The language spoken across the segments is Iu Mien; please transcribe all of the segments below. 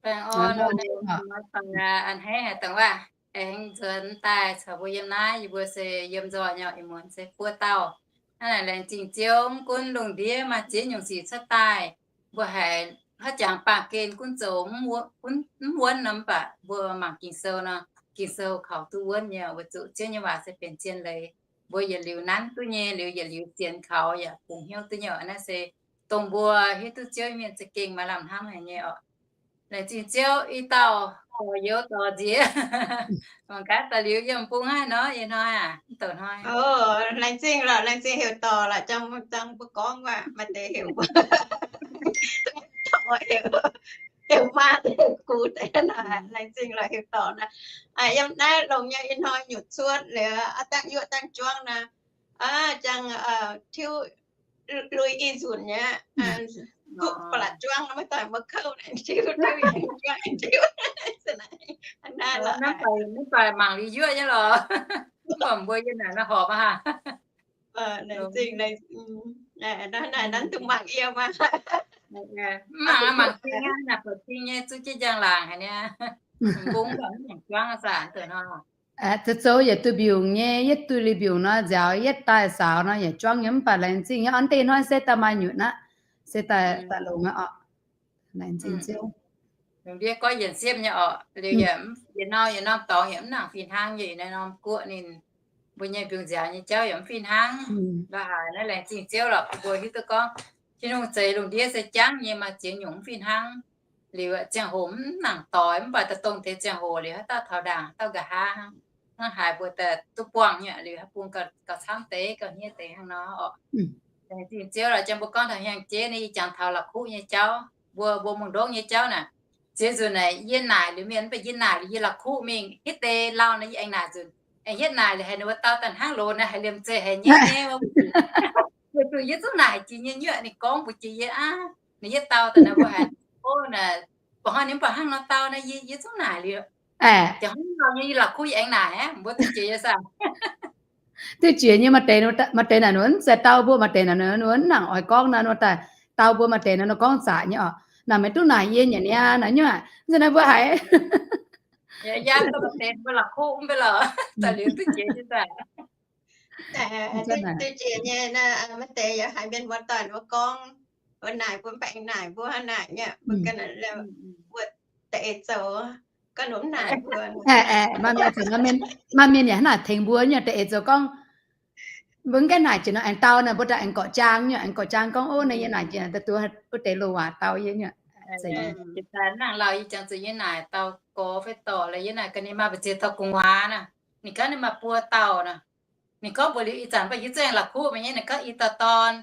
Baengh orn, a'hneiv haic dongh waac, aengx nzuonx daaih caux mbuo yiem naaiv, yie mbuo se yiem nzoih nyei, ih muonz se buo dauh. Hnangv naaic laengz zingh Ziouv, mv gunv lungh ndiev maaih ziex nyungc sic cuotv daaih, mbuo haiz haaix jangx baamh gen gunv zoux mv wuonv nor, mv baac mbuo mangc Ging-Sou nor, Ging-Sou kaux duqv wuonv nyei, weic zuqc Ziouv nyei waac se benx zien leiz. Mbuo yietc liuz nanv duqv nyei liuz, yietc liuz sienx kaux yaac bungx hnyouv duqv nyei. Naaiv se dongh mbuo hiuv duqv Ziouv mienh za'gengh maaih lamh hnamv haic nyei oc. Laengz zingh Ziouv, i dauh dorc youz dorc nziex, mangc gaax daaih liuz yiem bung haaix nor, ih hnoi aac, mv douc hnoi. Laengz zingh lorqc, laengz zingh heuc dorc lorqc, ziangh mbuo gorngv waac maaih deix heuc, heuc maa, heuc gux deix. Laengz zingh lorqc heuc dorc naaiv. Yiem naaiv longx nyei, ih hnoi nyutc cuotv liuz, dangh yuoqv dangh juangv naaiv, ziangh tiuv lui i nzunc nyei, duqv ba'laqc juangv, maiv daaih mbuo kouv naaic, tiuv lui juangv, tiuv. Naaiv mv baac mangc liuz yuoqv nyei lorqc. Mv baac mbuo yiem naaic nor horpc aqv. Naaiv duqv mangc yiem aqv. Mv mangc, mangc ting aqv, naaic buatc ting nyei, zuqv jienv njang-laangc haic niaa. Mbong mv baac mv nangc juangv aqv, zanc deix hnoi. Zoux-zoux yietc duih mbiungc nyei, yietc duih liuz mbiungc nor nziaaux, yietc daaih saaux nor yaac juangv nyei, mv baac laengz zingh nyei, orn deix hnoi se daaih maaih nyutc aqv, se daaih longx aqv oc. Laengz zingh Ziouv. Lungh ndiev goiv yienc siepv nyei oc, liuz yaac yietc norm yietc norm dorngx yaac mv nangc fih hnangv, yaac yietc norm guoqv ninh mbuo nyei mbiungc nziaaux nyei jauv yaac mv fih hnangv. La'haaix naaiv laengz zingh Ziouv lorqc, mbuo hiuv duqv gorngv Tin-Hungh zeix lungh ndiev se jangv nyei, maaih ziex nyungc mv fih hnangv. Liuz ziangh hoc mv nangc doix, mv baac daaih dongh deix ziangh hoc liuz haaix dauh taux ndaangc haaix dauh nqa'haav hnangv. Hnangv haaix mbuo daaih duqv buangh nyei liuz haaix bung gauh camv deix, gauh hniev deix hnangv nor oc. Laengz zingh Ziouv lorqc, jang mbuo gorngv taux hnyangx-jeiv naaiv, yie jangx taux la'kuqv nyei jauv, mbuo, mbuo mungh ndongv nyei jauv naaic. Ziex nzunc naaic yie naaic liuz mienh mv baac yie naaic liuz yie la'kuqv mingh, hitv deix lauh naaic yie aengx naaic nzunc, aengx yietv naaic liuz haiz ninh mbuo dau daaih hnangv loz naaic, haiz liemh zeih haiz nyaiv nyaiv wuov. Weic zuqc yie zungv naaic jiex nyei nyuoqv, ninh gorngv mbuox jiex yie aqv. Ninh yietv dau daaih naaic mbuo haiz, o, naaic, ba'hnoi ninh mv baac hnangv nor dau naaiv, yie, yie zungv naaic liuz. Jangx hnangv nor nyei yie la'kuqv yie aengx naaic aqv, mbuo duqv jiex yie saah. Duqv jiex nyei, maaih deix, maaih deix naaic ninh mv zeiz dau mbuo, maaih deix naaic ninh mv nangc oix gorngv nor, daaih dau mbuo, maaih deix naaic ninh gorngv zaqc nyei oc. Naaic meih duqv naaic yie nyei niaa, naaic nyuoqc, nzunc naaiv mbuo haiz. Yaac maaih deix mbuo la'kuqv mv bei lorqc, daaih liuz duqv jiex nyei saah. Duqv jiex nyei, maaih deix yaac haiz mienh muoz-doic mbuo gorngv, mbuo naaic mbuo mv baac aengx naaic mbuo hnangv naaic nyei, mbuo ganh mbuo da'eix zoux, ganh mv naaic mbuo. Maaih mienh, maaih mienh yaac hnangv naaic tengx mbuo nyei, da'eix zoux gorngv, mbuo mv gaengh naaic jiex nor aengx dau naaic, mbuo daaih aengx gorqv jaang nyei, aengx gorqv jaang gorngv, o, naaiv yie naaic jiex naaic daaih duqv wuov deix loz waac dau yie nyei. Daaih nangv lauh yie jangx zuqc yie naaic dau gorx fai dorc lorqc, yie naaic gaax ninh maaih mbu'ziex dauh gu'nguaaz naaic, ninh gaax ninh maaih buo dauh naaic. Ninh gorngv mbuox liuz ih zanc mv baac yie zungv aengx la'kuqv mingh nyei, ninh gorngv i dauh dorn,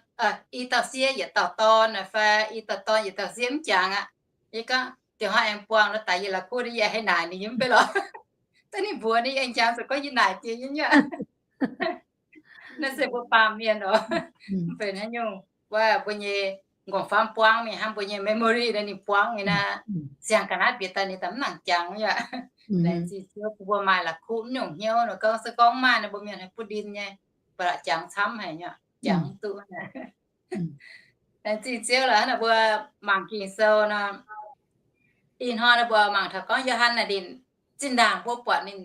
i dauh sieqv yietc dauh dorn fai i dauh dorn yietc dauh sieqv mv jangx aqv. Yie gorngv diuh hnoi aengx buangh nor daaih yie la'kuqv, yie haaix naaic ninh yiem mv bei lorqc. Daaih ninh mbuox ninh aengx jangx zuqc gorngv yie naaic jiex nyei nyuoqc. Naaiv se mbuo baamh mienh oc. Mv benx haaix nyungc, wuov mbuo nyei nqorngv-famv buangv mingh hnangv, mbuo nyei memory naaiv ninh buangv mingh naaiv, siang ga'naaiv bieqc daaih ninh daaih mv nangc jangx nyei aqv. Laengz zingh Ziouv bun mbuo maaih la'kuqv mv nyungc hnyouv nor, gorngv se gorngv mv maaih nor mbuo mienh haaix butv ndin nyei, mbuo la'jangx camv haic nyei, jangx mv duqv. Laengz zingh Ziouv lorqc, hnangv naaic mbuo mangc Ging-Sou nor, ih hnoi naaiv mbuo mangc taux gorngv Yo^han naaic ninh zinh ndaangc mbuo buatc ninh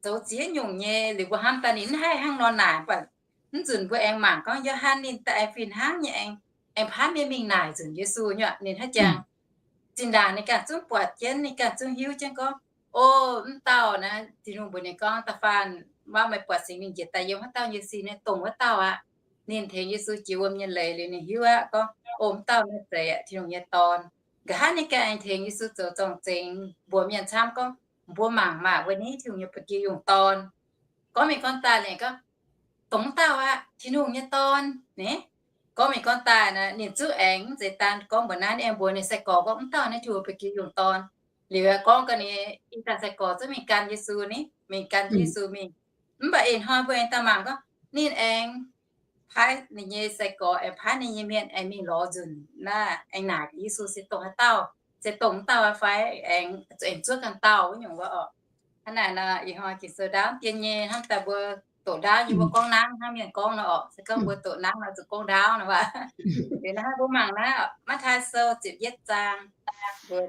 zoux ziex nyungc nyei liuz mbuo hnamv daaih ninh mv haih hnangv nor naaic, mv baac mv nzunc mbuo aengx mangc gorngv Yo^han ninh daaih aengx fih hnangv nyei, aengx, aengx paaiv mienh mingh naaic nzunc Yesu nyei. Ninh hnangv jangx zinh ndaangc ninh ganh zungv buatc jienv, ninh ganh zungv hiuv jienv gorngv, o, mv dauh naaiv Tin-Hungh mbuox ninh gorngv, da'faanh wuov meih buatc Singx Lingh njiec daaih yiem haaix dauh nyei sin, naaiv dongh wuov dauh aqv. Ninh tengx Yesu jiex wuom nyei leiz liuz ninh hiuv aqv gorngv, o, mv dauh naaiv zeiz Tin-Hungh nyei Dorn. Nqa'haav ninh ganh aengx tengx Yesu zoux zorng-zengx mbuox mienh camv gorngv, mbuo mangc maah, wuov naaiv Tin-Hungh nyei ba'gi yungh dorn. Gorngv mingh gorngv daaih ninh gorngv, dongh mv dauh aqv, Tin-Hungh nyei Dorn naaiv. Gorngv mingh gorngv daaih naaic ninh zungv aengx mv zeiz daan gorngv mbuox naaiv, ninh aengx mbuox ninh sai-gorx gorngv, mv dauh naaiv Tin-Hungh ba'gi yungh dorn. Liuz gorngv ga'naaiv, ih dauh sai-gorx zungv mingh gan Yesu ni, mingh gan Yesu mingh. Mv baac ih hnoi mbuo aengx daaih mangc gorngv ninh aengx paaiv ninh nyei sai-gorx, aengx paaiv ninh nyei mienh aengx mingh lorz nzunc naaiv, aengx naaic Yesu se dongh haaix dauh, se dongh mv dauh fai, aengx, aengx zuov ganh dauh wuov nyungc wuov oc. Hnangv naaic nor, ih hnoi Ging-Sou ndaamv dien nyei hnamv daaih mbuo doqc ndaauv nyei mbuo gorngv nangv hnangv mienh gorngv nor orqc. Se gorngv mbuo doqc nangv nor zuqc gorngv ndaauv nor waac. Liuz naaiv mbuo mangc naaiv Matv^taai Sou ziepc yietv zaang, mbuo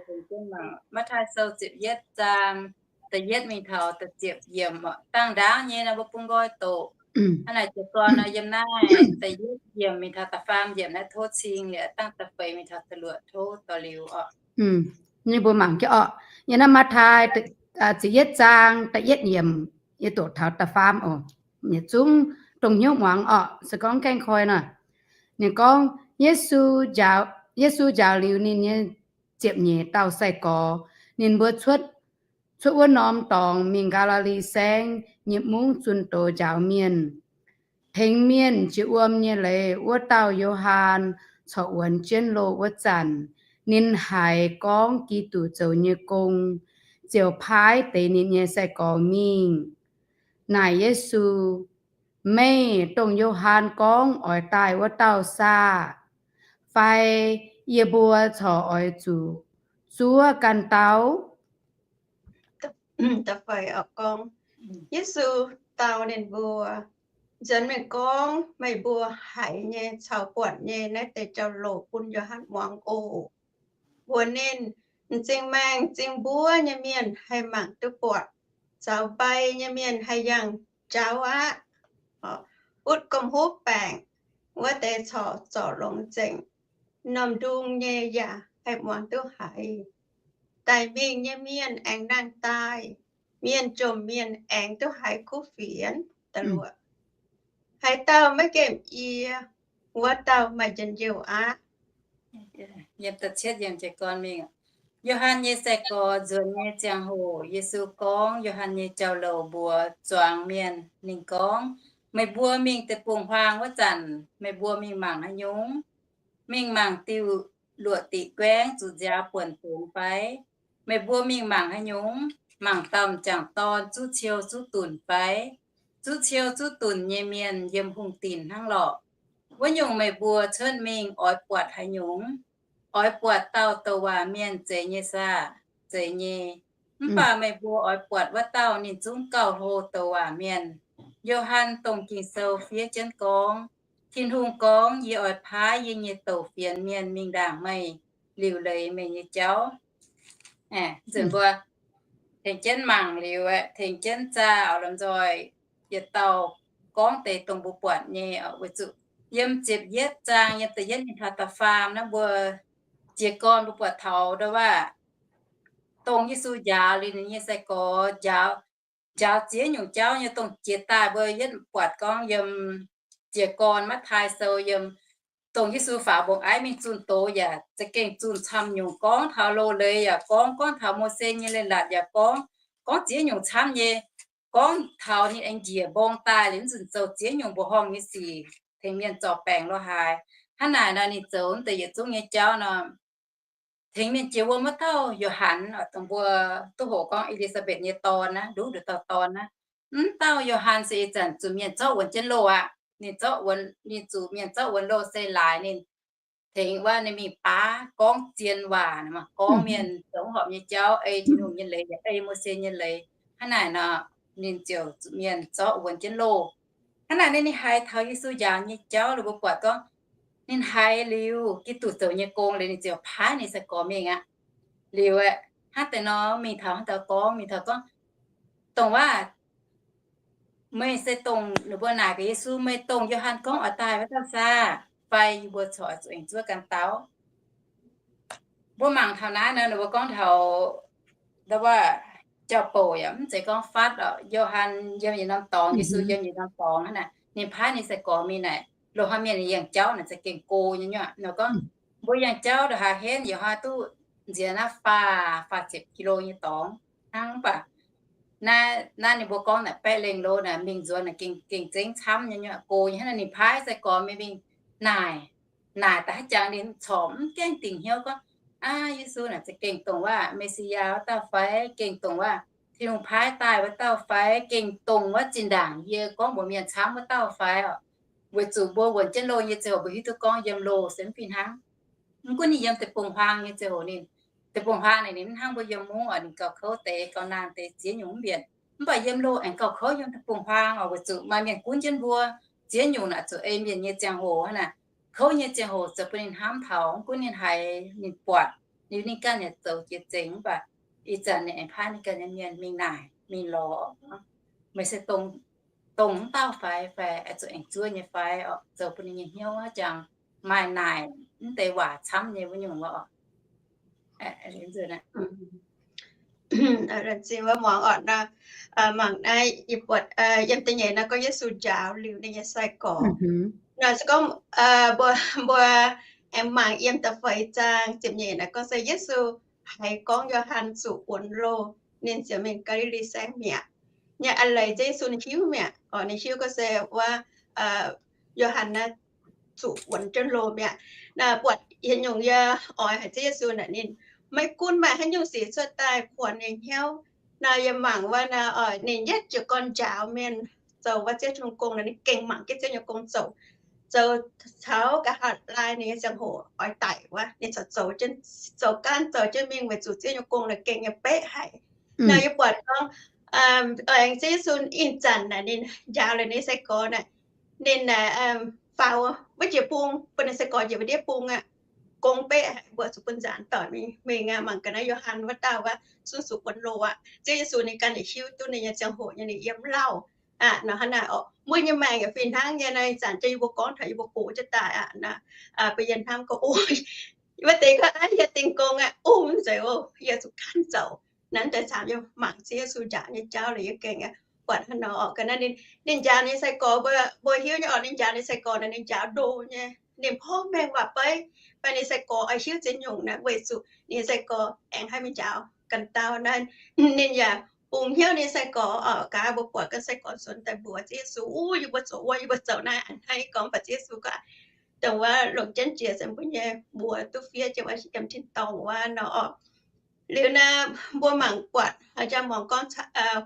Matv^taai Sou ziepc yietv zaang, da'yietv mingh taux da'ziepc yiemc. Dangh ndaauv nyei nor mbuo bun nqoi doqc. Hnangv naaic jiez gorn nor yiem naaiv da'yietv yiemc mingh taux da'faam yiemc naaiv tov cing liuz, dangh da'feix mingh taux da'luoqc tov dorh liuz orqc. Ninh mbuo mangc jienv orqc. Yiem naaiv Matv^taai ziepc yietv zaang da'yietv yiemc, yie doqc taux da'faam oc. Yietc zungv dongh hnyouv muangx orqc, se gorngv gaengh koi nor. Ninh gorngv, Yesu njaaux liuz ninh nyei ziepc nyeic dauh sai-gorx, ninh mbuo cuotv wuov norm dorngx mingh Gaa^li^li Saengv nyei mungv zunh doz njaaux mienh. Tengx mienh jiex wuom nyei leiz wuov dauh Yo^han corc wuonx jienv loh wuov zanc, ninh haiz gorngv Giduc zoux nyei gong, ziouc paaiv deix ninh nyei sai-gorx mingh naaic Yesu, Meih dongh Yo^han gorngv oix daaih wuov dauh saah? Fai yie mbuo corc oix zuqc zuov ganh dauh? Yesu dau ninh mbuo, Nzuonx mingh gorngv meih mbuo haiz nyei caux buatc nyei naaiv deix jauv-louc bun Yo^han muangx oc. Mbuox ninh, m'zing maengh m'zing mbuov nyei mienh haih mangc duqv buatc, zaux mbai nyei mienh haih yangh jauv aqv. Butv gomh huv baengc wuov deix corc zorc longx nzengc. M'normh ndung nyei yaac haih muangx duqv haiz. Daic mingh nyei mienh aengx nangh daaih. Mienh jomc mienh aengx duqv haiz kuv fienx. Haaix dauh maiv nqemh yie, wuov dauh maaih njien-youh aqv. Yo^han nyei sai-gorx nzuonx nyei ziangh hoc, Yesu gorngv Yo^han nyei jauv-louc mbuox zuangx mienh. Ninh gorngv, Meih mbuo mingh deic-bung-huaang wuov zanc, meih mbuo mingh mangc haaix nyungc? Mingh mangc diuh luoqc diqc guaengv zuqc nziaaux buonc dongz fai? Meih mbuo mingh mangc haaix nyungc? Mangc dauh m'jangc dorn zuqv ciou zuqv dunc fai? Zuqv ciou zuqv dunc nyei mienh yiem hungh dinc hnangv lorqc. Wuov nyungc meih mbuo cuotv mingh oix buatc haaix nyungc? Oix buatc dauh douc waac mienh zeiz nyei saah? Zeiz nyei. Mv baac meih mbuo oix buatc wuov dauh ninh zungv gauh hlo douc waac mienh. Yo^han dongh Ging-Sou fiev jienv gorngv, Tin-Hungh gorngv, Yie oix paaiv yie nyei douc fienx mienh mingh ndaangc meih, liuc leiz meih nyei jauv. Nzunc mbuo tengx jienv mangc liuz, tengx jienv zaah lomh nzoih yietc dauh gorngv deix dongh mbuo buatc nyei, weic zuqc yiem ziepc yietv zaang yiem da'yietv mingh taux da'faam naaiv mbuo jiez gorn mbuo buatc taux ndau waac, dongh Yesu njaaux liuz ninh nyei sai-gorx njaaux, njaaux ziex nyungc jauv nyei, dongh jiex daaih mbuo yietv buatc gorngv yiem jiez gorn Matv^taai Sou yiem, dongh Yesu faaux mbong aiv mingh zunh doz yaac za'gengh zunh camv nyungc, gorngv taux loz-leiz yaac gorngv, gorngv taux Mose nyei leiz-latc yaac gorngv, gorngv ziex nyungc camv nyei, gorngv taux ninh aengx njiec mbong daaih liuz nzunc zoux ziex nyungc mbuoqc horngh nyei sic, tengx mienh zorc baengc lorz haaix. Hnangv naaic nor ninh zoux deix yietc zungv nyei jauv nor, tengx mienh jiex wuom wuov dauh Yo^han, dongh mbuo duqv hoqc gorngv E^li^saa^mbetc nyei dorn naaiv, nduqc nduqc dauh dorn naaiv. Mv dauh Yo^han se ih zanc zuqc mienh zorqv wuonx jienv loh aqv. Ninh zuqc mienh zorqv wuonx loh se laaix ninh tengx wuov ninh mingh baav gorngv zien waac, gorngv mienh zoux horpc nyei jauv, ei Tin-Hungh nyei leiz, ei Mose nyei leiz. Hnangv naaic nor, ninh ziouc zuqc mienh zorqv wuonx jienv loh. Hnangv naaic ninh haiz taux Yesu njaaux nyei jauv liuz mbuo buatc gorngv, ninh haiz liuz Giduc zoux nyei gong liuz ninh ziouc paaiv ninh sai-gorx mingh aqv. Liuz aeqv, hnangv deix nor mingh taux hnangv deix gorngv, mingh taux gorngv, Dongh waac, meih se dongh, ninh mbuo naaic gaax Yesu, Meih dongh Yo^han gorngv oix daaih wuov dauh saah? Fai yie mbuo corc zuqc aengx zuov ganh dauh? Mbuo mangc taux naaiv nor, ninh mbuo gorngv taux ndau wuov jauv-bouc yaac mv zeiz gorngv fatv oc. Yo^han yiem yietc norm dorngx, Yesu yiem yietc norm dorngx hnangv naaic, ninh paaiv ninh sai-gorx mingh naaic, loz-hnoi mienh yangh jauv naaic za'gengh go nyei nyuoqc. Ninh gorngv, Mbuo yangh jauv ndongc haaix henv yaac hnoi duqv nziex naaiv faah, faah ziepc kilo nyei dorngx hnangv. Mv baac naaiv ninh mbuo gorngv naaic baeqv lengh lo naaic mingh nzuonx naaic gengh, gengh zengv camv nyei nyuoqc, go nyei hnangv naaic. Ninh paaiv sai-gorx mingh mingh naaic, naaic da'haav jangx ninh corc mv gaengh dingc hnyouv gorngv, Aav, Yesu naaic za'gengh dongh waac Me^si^yaa wuov dauh fai? Gengh dongh waac Tin-Hungh paaiv daaih wuov dauh fai? Gengh dongh wuov zinh ndaangc yie gorngv mbuox mienh camv wuov dauh fai oc? Weic zuqc mbuo wuonx jienv loh nyei ziangh hoc mbuo hiuv duqv gorngv yiem loh se mv fih hnangv. Mv gunv ninh yiem deic-bung-huaang nyei ziangh hoc ninh, deic-bung-huaang naaic ninh mv hnangv mbuo yiem mungv oc, ninh gauh kouv deix, gauh naang deix, ziex nyungc mv mbienc. Mv baac yiem loh aengx gauh kouv yiem deic-bung-huaang oc, weic zuqc maaih mienh gunv jienv mbuo. Ziex nyungc naaic zuqc ei mienh nyei ziangh hoc hnangv naaic. Kouv nyei ziangh hoc zoux bun ninh hnamv taux, mv gunv ninh haiz, ninh buatc, ninh, ninh ganh yaac zoux jiex zengx, mv baac ih zanc ninh aengx paaiv ninh ganh nyei mienh mingh naaic, mingh lorz, meih se dongh, dongh wuov dauh fai, fai oix zuqc aengx zuov nyei fai oc, zoux bun ninh nyei hnyouv jangx maaih naaic mv deix waac camv nyei wuov nyungc oc. Zingh wuov muangx orqc nor, mangc naaiv yie buatc yiem da'nyeic naaiv gorngv Yesu njaaux liuz ninh nyei sai-gorx. Nor se gorngv mbuo, mbuo aengx mangc yiem da'feix zaang ziepc nyeic naaiv gorngv se Yesu haiz gorngv Yo^han zuqc wuonx loh, ninh ziouc mingh Gaa^li^li Saengv mi'aqv. Nyei a'leiz Yesu ninh hiuv mi'aqv, oc, ninh hiuv gorngv se wuov Yo^han naaiv zuqc wuonx jienv loh mi'aqv. Naaiv buatc yietc nyungc yie oix haiz Ziouv Yesu naaic ninh maiv gunv maaih haaix nyungc sic cuotv daaih kuonx ninh hnyouv. Naaiv yie mangc wuov naaiv, oc, ninh yietv jiez gorn njaaux mienh zoux wuov Ziouv nyei gong naaic, ninh gengh mangc jienv Ziouv nyei gong zoux, zoux taux nqa'haav laai ninh nyei ziangh hoc oix daic wuov, ninh corc zoux jienv, zoux gaanv zoux jienv mingh weic zuqc Ziouv nyei gong naaic gengh nyei beqv haic. Naaiv yie buatc gorngv aengx Ziouv Yesu ih zanc naaic ninh njaaux liuz ninh nyei sai-gorx naaic, ninh naaic faaux wuov jiex bung, bun ninh sai-gorx njiec wuov ndiev bung aqv. Gong beqv haic, mbuo zuqc bun nzaanx doic mingh, mingh aqv. Mangc gaax naaiv Yo^han wuov dauh wuov zungv zuqc wuonx loh aqv. Ziouv Yesu ninh ganh yaac hiuv duqv ninh nyei ziangh hoc nyei ninh yiem lauh aqv. Nor hnangv naaic oc, mbuo nyei maengc yaac fih hnangv nyei. Naaiv zanc jienv yie mbuo gorngv taux yie mbuo gox jienv daaih aqv, naaiv bun yie hnamv gorngv, o, wuov deix gorngv, aav, yie dingh gong aqv, o, mv zeiz, o, yie zuqc gaanv zoux. Naaiv deix camv yie mangc Ziouv Yesu njaaux nyei jauv liuz yie gengh buatc hnangv nor oc. Ga'naaiv ninh, ninh njaaux ninh nyei sai-gorx, mbuo, mbuo hiuv nyei oc, ninh njaaux ninh sai-gorx naaic ninh njaaux ndo nyei, ninh porv mengh waac-beiv, fai ninh sai-gorx oix hiuv ziex nyungc naaic weic zuqc ninh nyei sai-gorx aengx haih mingh njaaux ganh dauh naaiv. Ninh yaac bungx hnyouv ninh nyei sai-gorx oc. Gaax mbuo buatc ganh sai-gorx nzuonx daaih mbuox Ziouv Yesu, u, yie mbuo zoux wuov, yie mbuo zoux naaiv, a'hneiv gorngv baac Ziouv Yesu gorngv, dongh wuov longc jienv jiex se mbuo nyei mbuox duqv fiev jienv wuov yiem tin-dorngh wuov nor oc. Liuz naaiv mbuo mangc buatc haaix jangx muangx gorngv,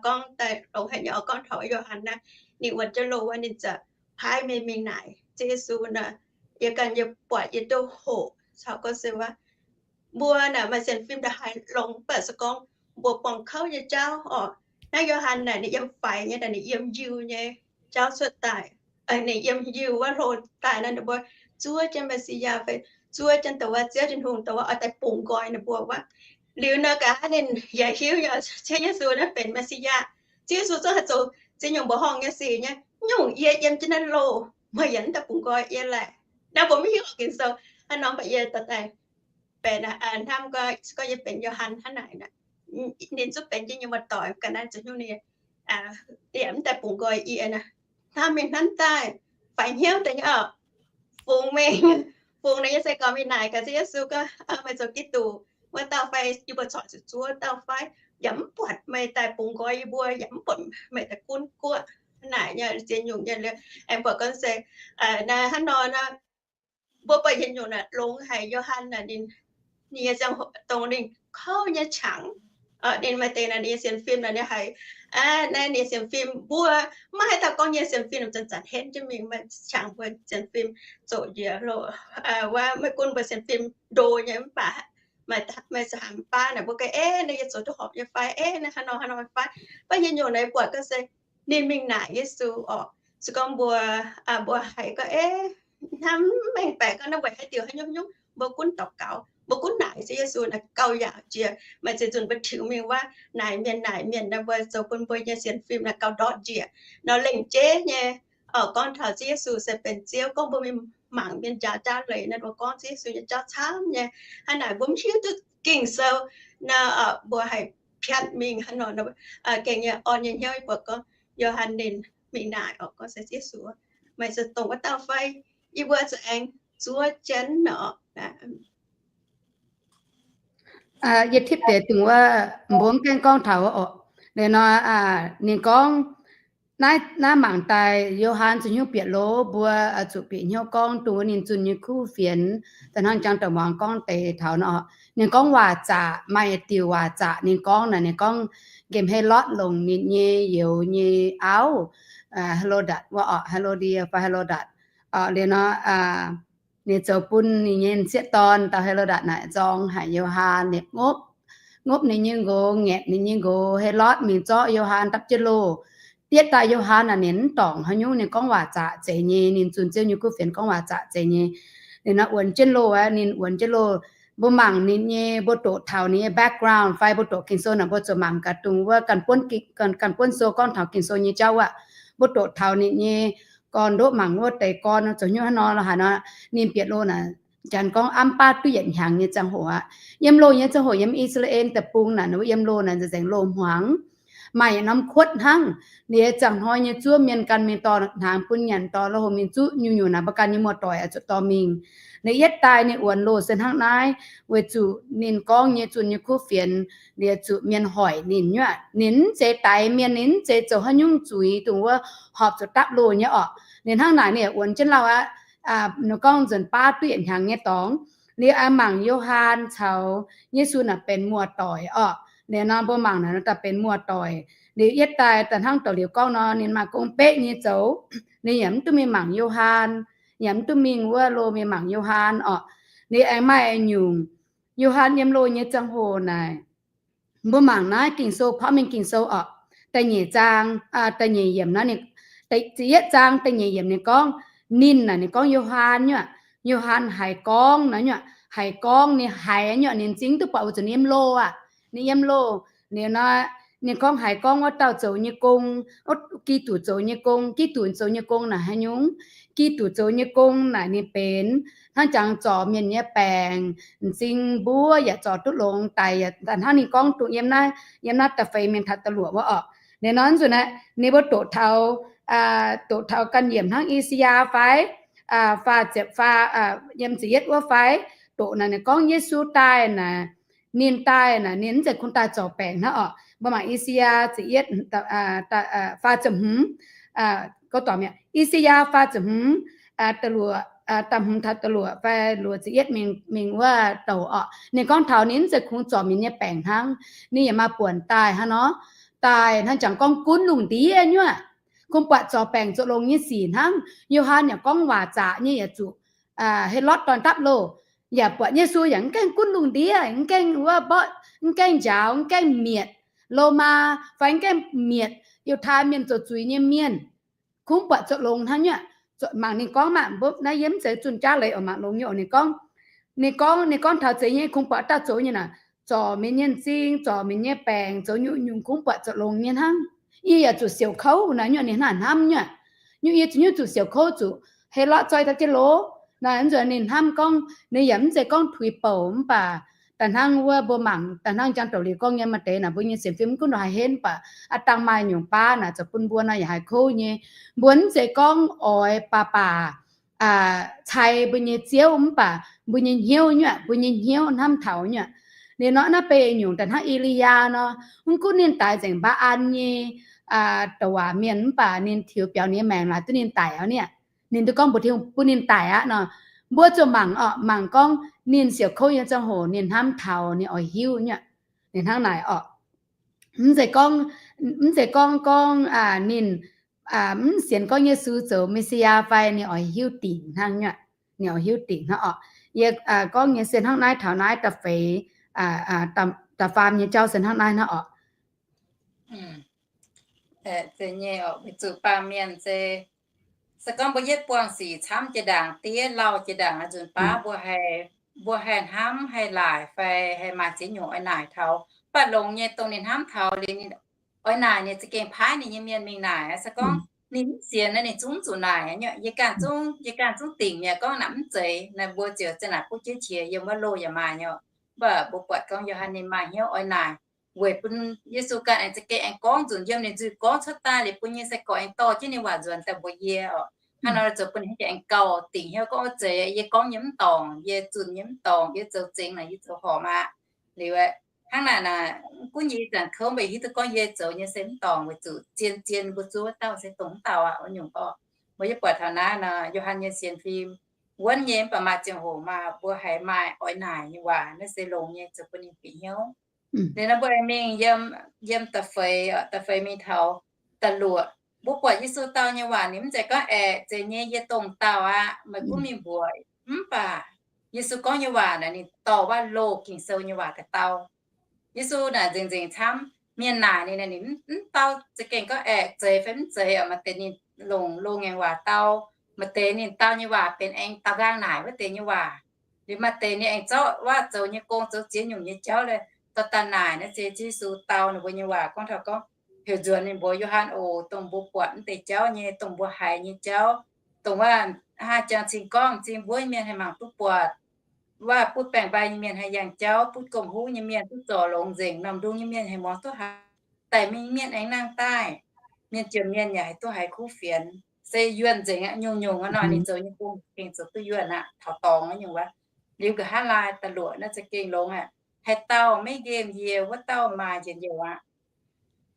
gorngv daaih longx haic nyei oc, gorngv taux Yo^han naaiv, ninh wuonx jienv loh wuov ninh ziouc paaiv mienh mingh naaic Ziouv Yesu nor, yie ganh yie buatc yie duqv hoqc caux gorngv se wuov, mbuo naaic maaih sienx fim ndongc haaix longx, mv baac se gorngv mbuo buangh kouv nyei jauv oc. Naaiv Yo^han naaic ninh yiem faix nyei, ninh yiem Yiuh nyei jauv cuotv daaih. Ninh yiem Yiuh wuov hlo daaih naaiv, ninh mbuo zuov jienv Messiah fai zuov jienv dongh wuov Ziouv Tin-Hungh dongh wuov oix daaih bungx nqoi ninh mbuo wuov. Liuz nor gaax ninh yaac hiuv nyei Ziouv Yesu naaiv benx Messiah. Ziouv Yesu zungv haih zoux ziex nyungc mbuoqc horngh nyei sic nyei. Nyungc yie yiem jienv naaiv loh, meih yaac mv daaih bungx nqoi yie laeh. Naaiv mbuo mv hiuv oc, Ging-Sou hnangv nor, mv baac yie daaih benx hnamv gorngv, gorngv yie benx Yo^han hnangv naaic. Ninh zungv benx jienv yie muoz-doic ga'naaiv, zuqc nyungc ninh yaac mv daaih bungx nqoi yie naaic. Hnamv mingh hnamv daaih, faix hnyouv deix nyei oc. Fungx mingh, fungx ninh nyei sai-gorx mingh naaic gaax Ziouv Yesu gorngv, meih zoux Giduc wuov dauh fai, yie mbuo corc zuqc zuov dauh fai, yaac mv buatc meih daaih bungx nqoi yie mbuo, yaac mv buatc meih daaih gunv guoqv. Naaic nyei ziex nyungc nyei liuz, aengx buatc gorngv se naaiv hnangv nor nor, mbuo buatc yietc nyungc naaic longx haic. Yo^han naaic ninh, ninh nyei ziangh hoc dongh ninh kouv nyei qangx. Ninh maaih deix naaic ninh nyei sienx fim naaic ninh haiz, naaiv ninh nyei sienx fim mbuo, maiv haaix dauh gorngv nyei sienx fim zanc-zanc henv jienv mingh, maaih qangx mbuo sienx fim zoqc njiec loh, wuov maiv gunv mbuo sienx fim ndo nyei mv baac maaih, maaih za'haaix baav naaic mbuo ga'eix, naaiv yie zoux duqv horpc nyei fai, eix, naaiv hnangv nor hnangv nor fai. Mv baac yietc nyungc naaic buatc gorngv se ninh mingh naaic Yesu oc. Se gorngv mbuo, mbuo haiz gorngv, eix, hnamv mengh baeqc gorngv naaiv weic haaix diuc haaix nyungc nyungc, mbuo gunv daux gaux, mbuo gunv naaic Ziouv Yesu naaic gauh yaauc jiex. Maaih ziex nzunc mbuo tiux mingh wuov naaic mienh naaic mienh naaic, mbuo zoux bun mbuo nyei sienx fim naaic gauh ndortv njiec nor lengc jeiv nyei. Gorngv taux Ziouv Yesu se benx Ziouv, gorngv mbuo mingh mangc mienh njaaux jaav leiz naaic, mbuo gorngv Ziouv Yesu nyei jauv camv nyei. Hnangv naaic mbuo mv hiuv duqv Ging-Sou nor, mbuo haih piatv mingh hnangv nor. Gengh nyei orn nyei hnyouv buatc gorngv Yo^han ninh mingh naaic oc, gorngv se Ziouv Yesu, meih se dongh wuov dauh fai? Yie mbuo zuqc aengx zuov jienv nor. Yie tipv deix dongh wuov mbuo mv gaengh gorngv taux oc. Liuz nor, ninh gorngv, naaiv, naaiv mangc daaih Yo^han zuqc hnyouv bieqc loh, mbuo zuqc bieqc hnyouv gorngv dongh wuov ninh zunh nyei kuv fienx. Da'hnangv jangx douc muangx gorngv deix taux nor, ninh gorngv waac zaqc, maaih diuc waac zaqc ninh gorngv naaic, ninh gorngv nqemh Helotv longc ninh nyei youz nyei auv, Helotv wuov oc, Helotv fai Helotv. Liuz nor, ninh zoux bun ninh nyei m'sieqv dorn dauh Helotv naaic nzorng haic Yo^han, liepc ngopv, ngopv ninh nyei nqox, ngaeqc ninh nyei nqox. Helotv mingh zorqv Yo^han dapv jienv loh. Yietv daaih Yo^han naaic ninh mv dorngc haaix nyungc, ninh gorngv waac zaqc zeiz nyei, ninh zunh Ziouv nyei kuv fienx gorngv waac zaqc zeiz nyei. Ninh naaic wuonx jienv loh aqv, ninh wuonx jienv loh. Mbuo mangc ninh nyei, mbuo doqc taux ninh nyei background fai mbuo doqc Ging-Sou naaic, mbuo zuqc mangc gaax dongh wuov ganh buonv sou gorngv taux Ging-Sou nyei jauv aqv. Mbuo doqc taux ninh nyei gorn-ndoqv, mangc wuov deix gorn zoux hnyouv hnangv nor lorqc haaix nor, ninh bieqc loh naaic, janx gorngv amv baav duqv yietc hnyangx nyei ziangh hoc aqv. Yiem loh nyei ziangh hoc yiem I^saa^laa^en Deic-Bung naaic, wuov yiem loh naaic nzengc, loh hmuangx, maaih yietc norm kuotv hnangv. Ninh nyei ziangh hnoi nyei zuov mienh ganh mingh dorh hnaangx bun nyanc, dorh loh mingh zuqv, nyungc-nyungc naaic mbuo ganh nyei muoz-doic oix zuqc dorh mingh. Ninh yietv daaih ninh wuonx loh se hnangv naaiv, weic zuqc ninh gorngv nyei zunh nyei kuv fienx, liuz zuqc mienh hoic ninh nyuoqc. Ninh mv zeiz daix mienh, ninh mv zeiz zoux haaix nyungc zuiz dongh wuov horpc zuqc dapv loh nyei orqc. Ninh hnangv naaic ninh wuonx jienv lauh aqv. Ninh gorngv nzunc baav duqv yietc hnyangx nyei dorngx, liuz aengx mangc Yo^han caux Yesu naaic benx muoz-doic orqc. Liuz nor mbuo mangc naaic daaih benx muoz-doic. Liuz yietv daaih da'hnangv douc liuz gorngv nor, ninh maaih gong beqv nyei zoux. Ninh yaac mv duqv mingh mangc Yo^han, yaac mv duqv mingh wuov loh mingh mangc Yo^han orqc. Liuz aengx maaih nyungc, Yo^han yiem loh nyei ziangh hoc naaic, mbuo mangc naaiv Ging-Sou, Porv Mengh Ging-Sou orqc, da'nyeic zaang, da'nyeic yiemc naaiv, ziepc yietv zaang da'nyeic yiemc ninh gorngv, ninh naaic ninh gorngv Yo^han nyuoqc, Yo^han haiz gorngv naaiv nyuoqc, haiz gorngv ninh haiz nyuoqc, ninh m'zing duqv buatc wuov zuqc ninh yiem loh aqv. Ninh yiem loh. Liuz nor, ninh gorngv haiz gorngv wuov dauh zoux nyei gong, Giduc zoux nyei gong. Giduc zoux nyei gong naaic haaix nyungc? Giduc zoux nyei gong naaic ninh benx hnangv jangx zorc mienh nyei baengc, m'zing mbuov yaac zorc duqv longx daic, yaac hnangv ninh gorngv dongh yiem naaiv, yiem naaiv da'feix mingh taux da'luoqc wuov orqc. Liuz nor nzunc naaiv ninh mbuo doqc taux, doqc taux ganh yiemc hnangv I^saa^yaa fai, faah ziepc faah, yiem ziepc yietv wuov fai, doqc naaic ninh gorngv Yesu daaih naaic, ninh daaih naaic ninh mv zeiz kungx daaih zorc baengc hnangv orqc. Mbuo mangc I^saa^yaa ziepc yietv, faah ziepc hmz, I^saa^yaa faah ziepc hmz, da'luoqc, da'hmz taux da'luoqc fai luoqc ziepc yietv mingh, mingh wuov douc orqc. Ninh gorngv taux ninh mv zeiz kungx zorc mienh nyei baengc hnangv. Ninh yaac maaih buonc daaih hnangv nor, daaih hnangv jangx gorngv gunv lungh ndiev nyuoqc, kungx buatc zorc baengc zoux longx nyei sic hnangv. Yo^han yaac gorngv waac zaqc nyei yaac zuqc Helotv dorn dapv loh, yaac buatc Yesu yaac mv gaengh gunv lungh ndiev, mv gaengh wuov mborqv, mv gaengh njaaux, mv gaengh mietc Lomaa, fai mv gaengh mietc Yiutai Mienh zoux zuiz nyei mienh. Kungx buatc zoux longx hnangv nyuoqc. Mangc ninh gorngv maah, mbuo naaiv yie mv zeiz zunh jaav leiz oc, mangc longx nyei oc. Ninh gorngv, ninh gorngv, ninh gorngv taux zeiz nyei kungx buatc dauh zoux nyei naaic, zorc mienh nyei m'zing, zorc mienh nyei baengc, zoux nyungc-nyungc kungx buatc zoux longx nyei hnangv. Yie yaac zuqc siouc kouv naaic nyuoqc, ninh hnangv naaic hnamv nyuoqc. Nyungc yie zuqc, nyungc zuqc siouc kouv zuqc Helotv zoih daaih jienv loh. Naaic nzuonx ninh hnamv gorngv, ninh yaac mv zeiz gorngv tuix bouc mv baac da'hnangv wuov mbuo mangc, da'hnangv njang douc liuz gorngv nyei maaih deix naaic mbuo nyei sienx fim mv gunv ndongc haaix henv baac a'dangh maaih nyungc baav naaic zoux bun mbuo naaic yaac haih kouv nyei. Mbuo mv zeiz gorngv oix baac baac cai mbuo nyei ziouv mv baac mbuo nyei hnyouv nyuoqc, mbuo nyei hnyouv hnamv taux nyuoqc. Liuz nor naaiv beiv nyungc da'hnangv E^li^yaa nor, mv gunv ninh daix nzengc Mbaa^an nyei douc waac mienh mv baac ninh tiux biaux ninh nyei maengc laaix duqv ninh daic aqv niaa. Ninh duqv gorngv mbuox Tin-Hungh bun ninh daic aqv nor, mbuo zuqc mangc orqc, mangc gorngv ninh siouc kouv nyei ziangh hoc ninh hnamv taux, ninh oix hiuv nyuoqc. Ninh hnangv naaic orqc. Mv zeiz gorngv, mv zeiz gorngv, gorngv ninh mv sienx gorngv Yesu zoux Me^si^yaa fai, ninh oix hiuv dingc hnangv nyuoqc. Ninh oix hiuv dingc hnangv orqc. Yie gorngv nyei se hnangv naaiv, taux naaiv da'feix, da'faam nyei jauv se hnangv naaiv hnangv orqc. Zeiz nyei orqc, weic zuqc baamh mienh se, se gorngv mbuo yietv buangh sic camv jiex ndaangc, diev lauh jiex ndaangc, nzunc baav mbuo haih, mbuo haih hnamv, haih laaic fai haih maaih ziex nyungc oix naaic taux. Mv baac longx nyei dongh ninh hnamv taux liuz, ninh oix naaic, ninh za'gengh paaiv ninh nyei mienh mingh naaic. Se gorngv ninh mv sienx naaic, ninh zungv mv zuqc naaic. Yie ganh zungv, yie ganh zungv dingc mi'aqv, gorngv naaic mv zeiz naaic, mbuo ziouc za'naaic butv jienv qiex yiem wuov loh yaac maaih nyei. Mv baac mbuo buatc gorngv Yo^han ninh maaih hnyouv oix naaic, weic bun Yesu ganh aengx za'gengh aengx gorngv nzunc yiem ninh nzuih gorngv cuotv daaih liuz, bun nyei sai-gorx aengx dorh jienv ninh waac nzuonx daaih mbuox yie orqc. Hnangv nor zoux bun ninh aengx gauh dingc hnyouv gorngv, zeiz yie gorngv nyei mv dorngc, yie zunh nyei mv dorngc, yie zoux zingx naaic yie zoux horpc aqv. Liuz, hnangv naaic naaic, mv gunv yie ih zanc kouv, mv baac hiuv duqv gorngv yie zoux nyei se mv dorngc, weic zuqc zien-zien mbuo zuov wuov dauh se dongh mv dauh aqv, wuov nyungc orqc. Mbuo yie buatc taux naaiv nor, Yo^han nyei sienx fim wuonv nyei, mv baac maaih ziangh hoc maah, mbuo haiz maaih oix naaic nyei waac, naaiv se longx nyei, zoux bun ninh bieqc hnyouv. Liuz nor mbuo aengx mingh yiem, yiem da'feix, da'feix mingh taux da'luoqc, mbuo buatc Yesu dau nyei waac, ninh mv zeiz gorngv aeqv, zeiz nyei, yie dongh dauh aqv, meih gunv mingh mbuox. Mv baac Yesu gorngv nyei waac naaic, ninh dorh wuov loz Ging-Sou nyei waac daaih dau. Yesu naaic nzengc-nzengc camv. Mienh naaic ninh, ninh mv dau za'gengh gorngv aeqv, zeiz fai mv zeiz, maaih deix ninh longc loz-ngaengc waac dau, maaih deix ninh dau nyei waac benx aengx dau nqaang naaic wuov deix nyei waac. Liuz maaih deix ninh aengx zorqv waac zoux nyei gong, zoux ziex nyungc nyei jauv le, dorh daaih naaic naaiv se Yesu dau ninh mbuo nyei waac gorngv taux gorngv, heuc nzuonx ninh mbuo, Yo^han oc, dongh mbuo buatc mv deix jauv nyei, dongh mbuo haiz nyei jauv, dongh waac haah jangx cing gorngv m'zing mbuov nyei mienh haih mangc duqv buatc, waac butv baeng-mbai nyei mienh haih yangh jauv, butv gomh huv nyei mienh, butv zorc longx nzengc, norm ndung nyei mienh haih muangx duqv haiz, daic mingh mienh aengx nangh daaih, mienh jomc mienh yaac haih duqv haiz kuv fienx. Se yuonh nzengc aqv. Nyungc-nyungc aqv nor ninh zoux nyei gong gengh zoux duqv yuonh aqv, taux dorngx nyungc wuov. Liuz nqa'haav laai da'luoqc naaiv za'gengh longx aqv. Haaix dauh maiv nqemh yie, wuov dauh maaih njien-youh aqv.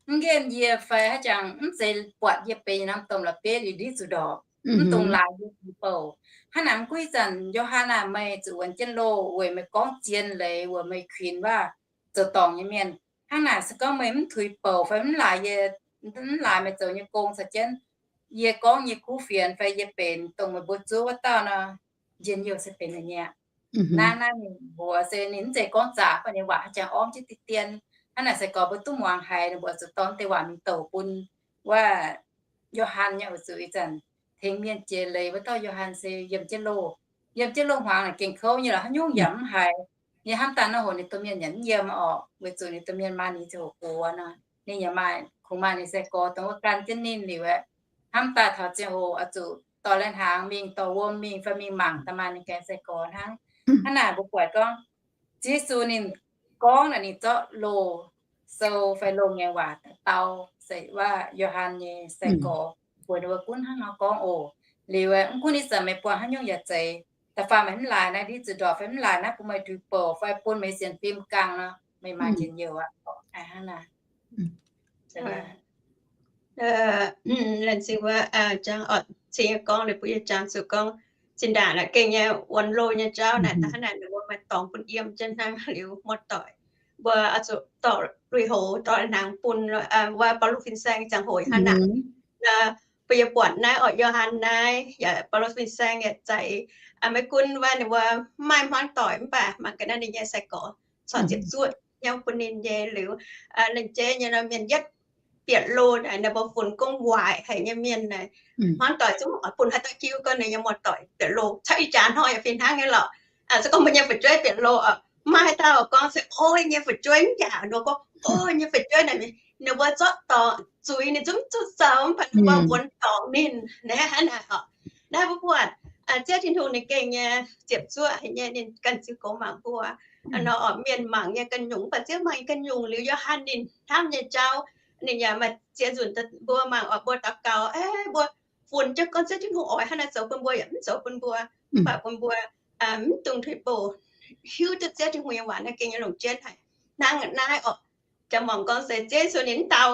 Mv nqemh yie fai haaix jangx mv zeiz buatc yie benx norm domh la'bieiv liuz ndiev zuqc ndorpc, mv dungx laaix yie bouc. Hnangv naaic mv gunv ih zanc Yo^han aah, meih zuqc wuonx jienv loh weic meih gorngv zien leiz wuov, meih kuinx waac zoux dorngc nyei mienh. Hnangv naaic se gorngv meih mv tuix bouc fai mv laaix yie, mv laaix meih zoux nyei gong caux jienv yie gorngv nyei kuv fienx fai yie benx dongh meih mbuo zuov wuov dauh nor, njien-youh se benx ninh nyei aqv. Naaiv, naaiv ninh mbuox se ninh mv zeiz gorngv zaqc, baac ninh waac haaix jangx orv jienv diqv dien. Hnangv naaic se gorx mbuo duqv muangx haiz ninh mbuo zuqc dorh deix waac mingh douc bun wuov Yo^han nyei oc. Zuqc ih zanc tengx mienh jiex leiz wuov dauh Yo^han se yiem jienv loh, yiem jienv loh hmuangx naaic gengh kouv nyei lorqc, haaix nyungc yaac mv haiz. Ninh hnamv daaih naaiv hoc ninh domh mienh yaac mv yiem orqc, weic zuqc ninh domh mienh maaih ninh ziangh hoc gox nor. Ninh yaac maaih, kungx maaih ninh sai-gorx dongh wuov gan jienv ninh liuz aeqv, hnamv daaih taux ziangh hoc oix zuqc dorh lai-hnaangx mingh, dorh wuom mingh fai mingh mangc daaih maaih ninh ganh sai-gorx hnangv. Hnangv naaic mbuo buatc gorngv Ziouv Yesu ninh gorngv naaic ninh zorqv loz-sou fai loz-ngaengc waac dau se wuov Yo^han nyei sai-gorx, mbuox ninh mbuo gunv hnangv nor gorngv oc. Liuz mv gunv ih zanc meih buangh haaix nyungc yaac zeiz, da'faanh meih mv laaix naaiv ndiev zuqc ndorpc fai mv laaix naaiv bun meih tuix bouc fai bun meih sienx fim gangh nor, meih maaih njien-youh aqv. Hnangv naaic. Laengz zingh wuov, jangx orqc, cingx gorngv liuz bun yie jangx zuqc gorngv, zinh ndaangc naaic gengh nyei wuonx loh nyei jauv naaic, da'hnangv naaic ninh mbuo maaih dorngx bun yiem jienv hnangv liuz muoz-doic. Mbuo oix zuqc dorh lui-houx, dorh hnangv bun wuov Baulo fin-saeng ziangh hoc hnangv naaic. Bun yie buatc naaiv orqc, Yo^han naaiv yaac Baulo fin-saeng yaac zaic, maiv gunv wuov ninh mbuo mv maaih hmuangv doic mv baac mangc gaax naaiv ninh nyei sai-gorx corc ziepc zuoqv hnyouv bun ninh nyei liuz, lengc jeiv nyei nor mienh yietv bieqc loh naaic, ninh mbuo funx gong waaic haic nyei mienh naaic, hmuangv doic zungv oix bun haaix dauh hiuv gorngv ninh nyei muoz-doic bieqc loh, caux ih jaax hnoi yaac fih hnangv nyei lorqc. Se gorngv mbuo nyei fu'jueiv bieqc loh, mv maaih haaix dauh gorngv se, o, yie nyei fu'jueiv mv yaac nor gorngv, o, yie nyei fu'jueiv naaic, ninh mbuo zorqv dorngc zuiz ninh zungv mv zuqc zoux, mv baac ninh mbuo wuonx dorngc ninh naaiv hnangv naaic oc. Naaiv mbuo buatc Ziouv Tin-Hungh ninh gengh nyei ziepc zuoqv haic nyei, ninh ganh ziux goux mangc mbuo. Nor orqc, mienh mangc nyei ganh nyungc, mv baac Ziouv mangc nyei ganh nyungc. Liuz Yo^han ninh hnamv nyei jauv, ninh yaac maaih ziex nzunc mbuo mangc orqc, mbuo daux gaux, mbuo funx jienv gorngv Ziouv Tin-Hungh oix hnangv naaiv zoux bun mbuo yaac mv zoux bun mbuo, mv baac bun mbuo mv dungx tuix bouc, hiuv duqv Ziouv Tin-Hungh nyei waac naaiv gengh nyei longc jienv haic. Hnangv naaiv orqc, jangx mangc gorngv se Ziouv Yesu ninh mv dau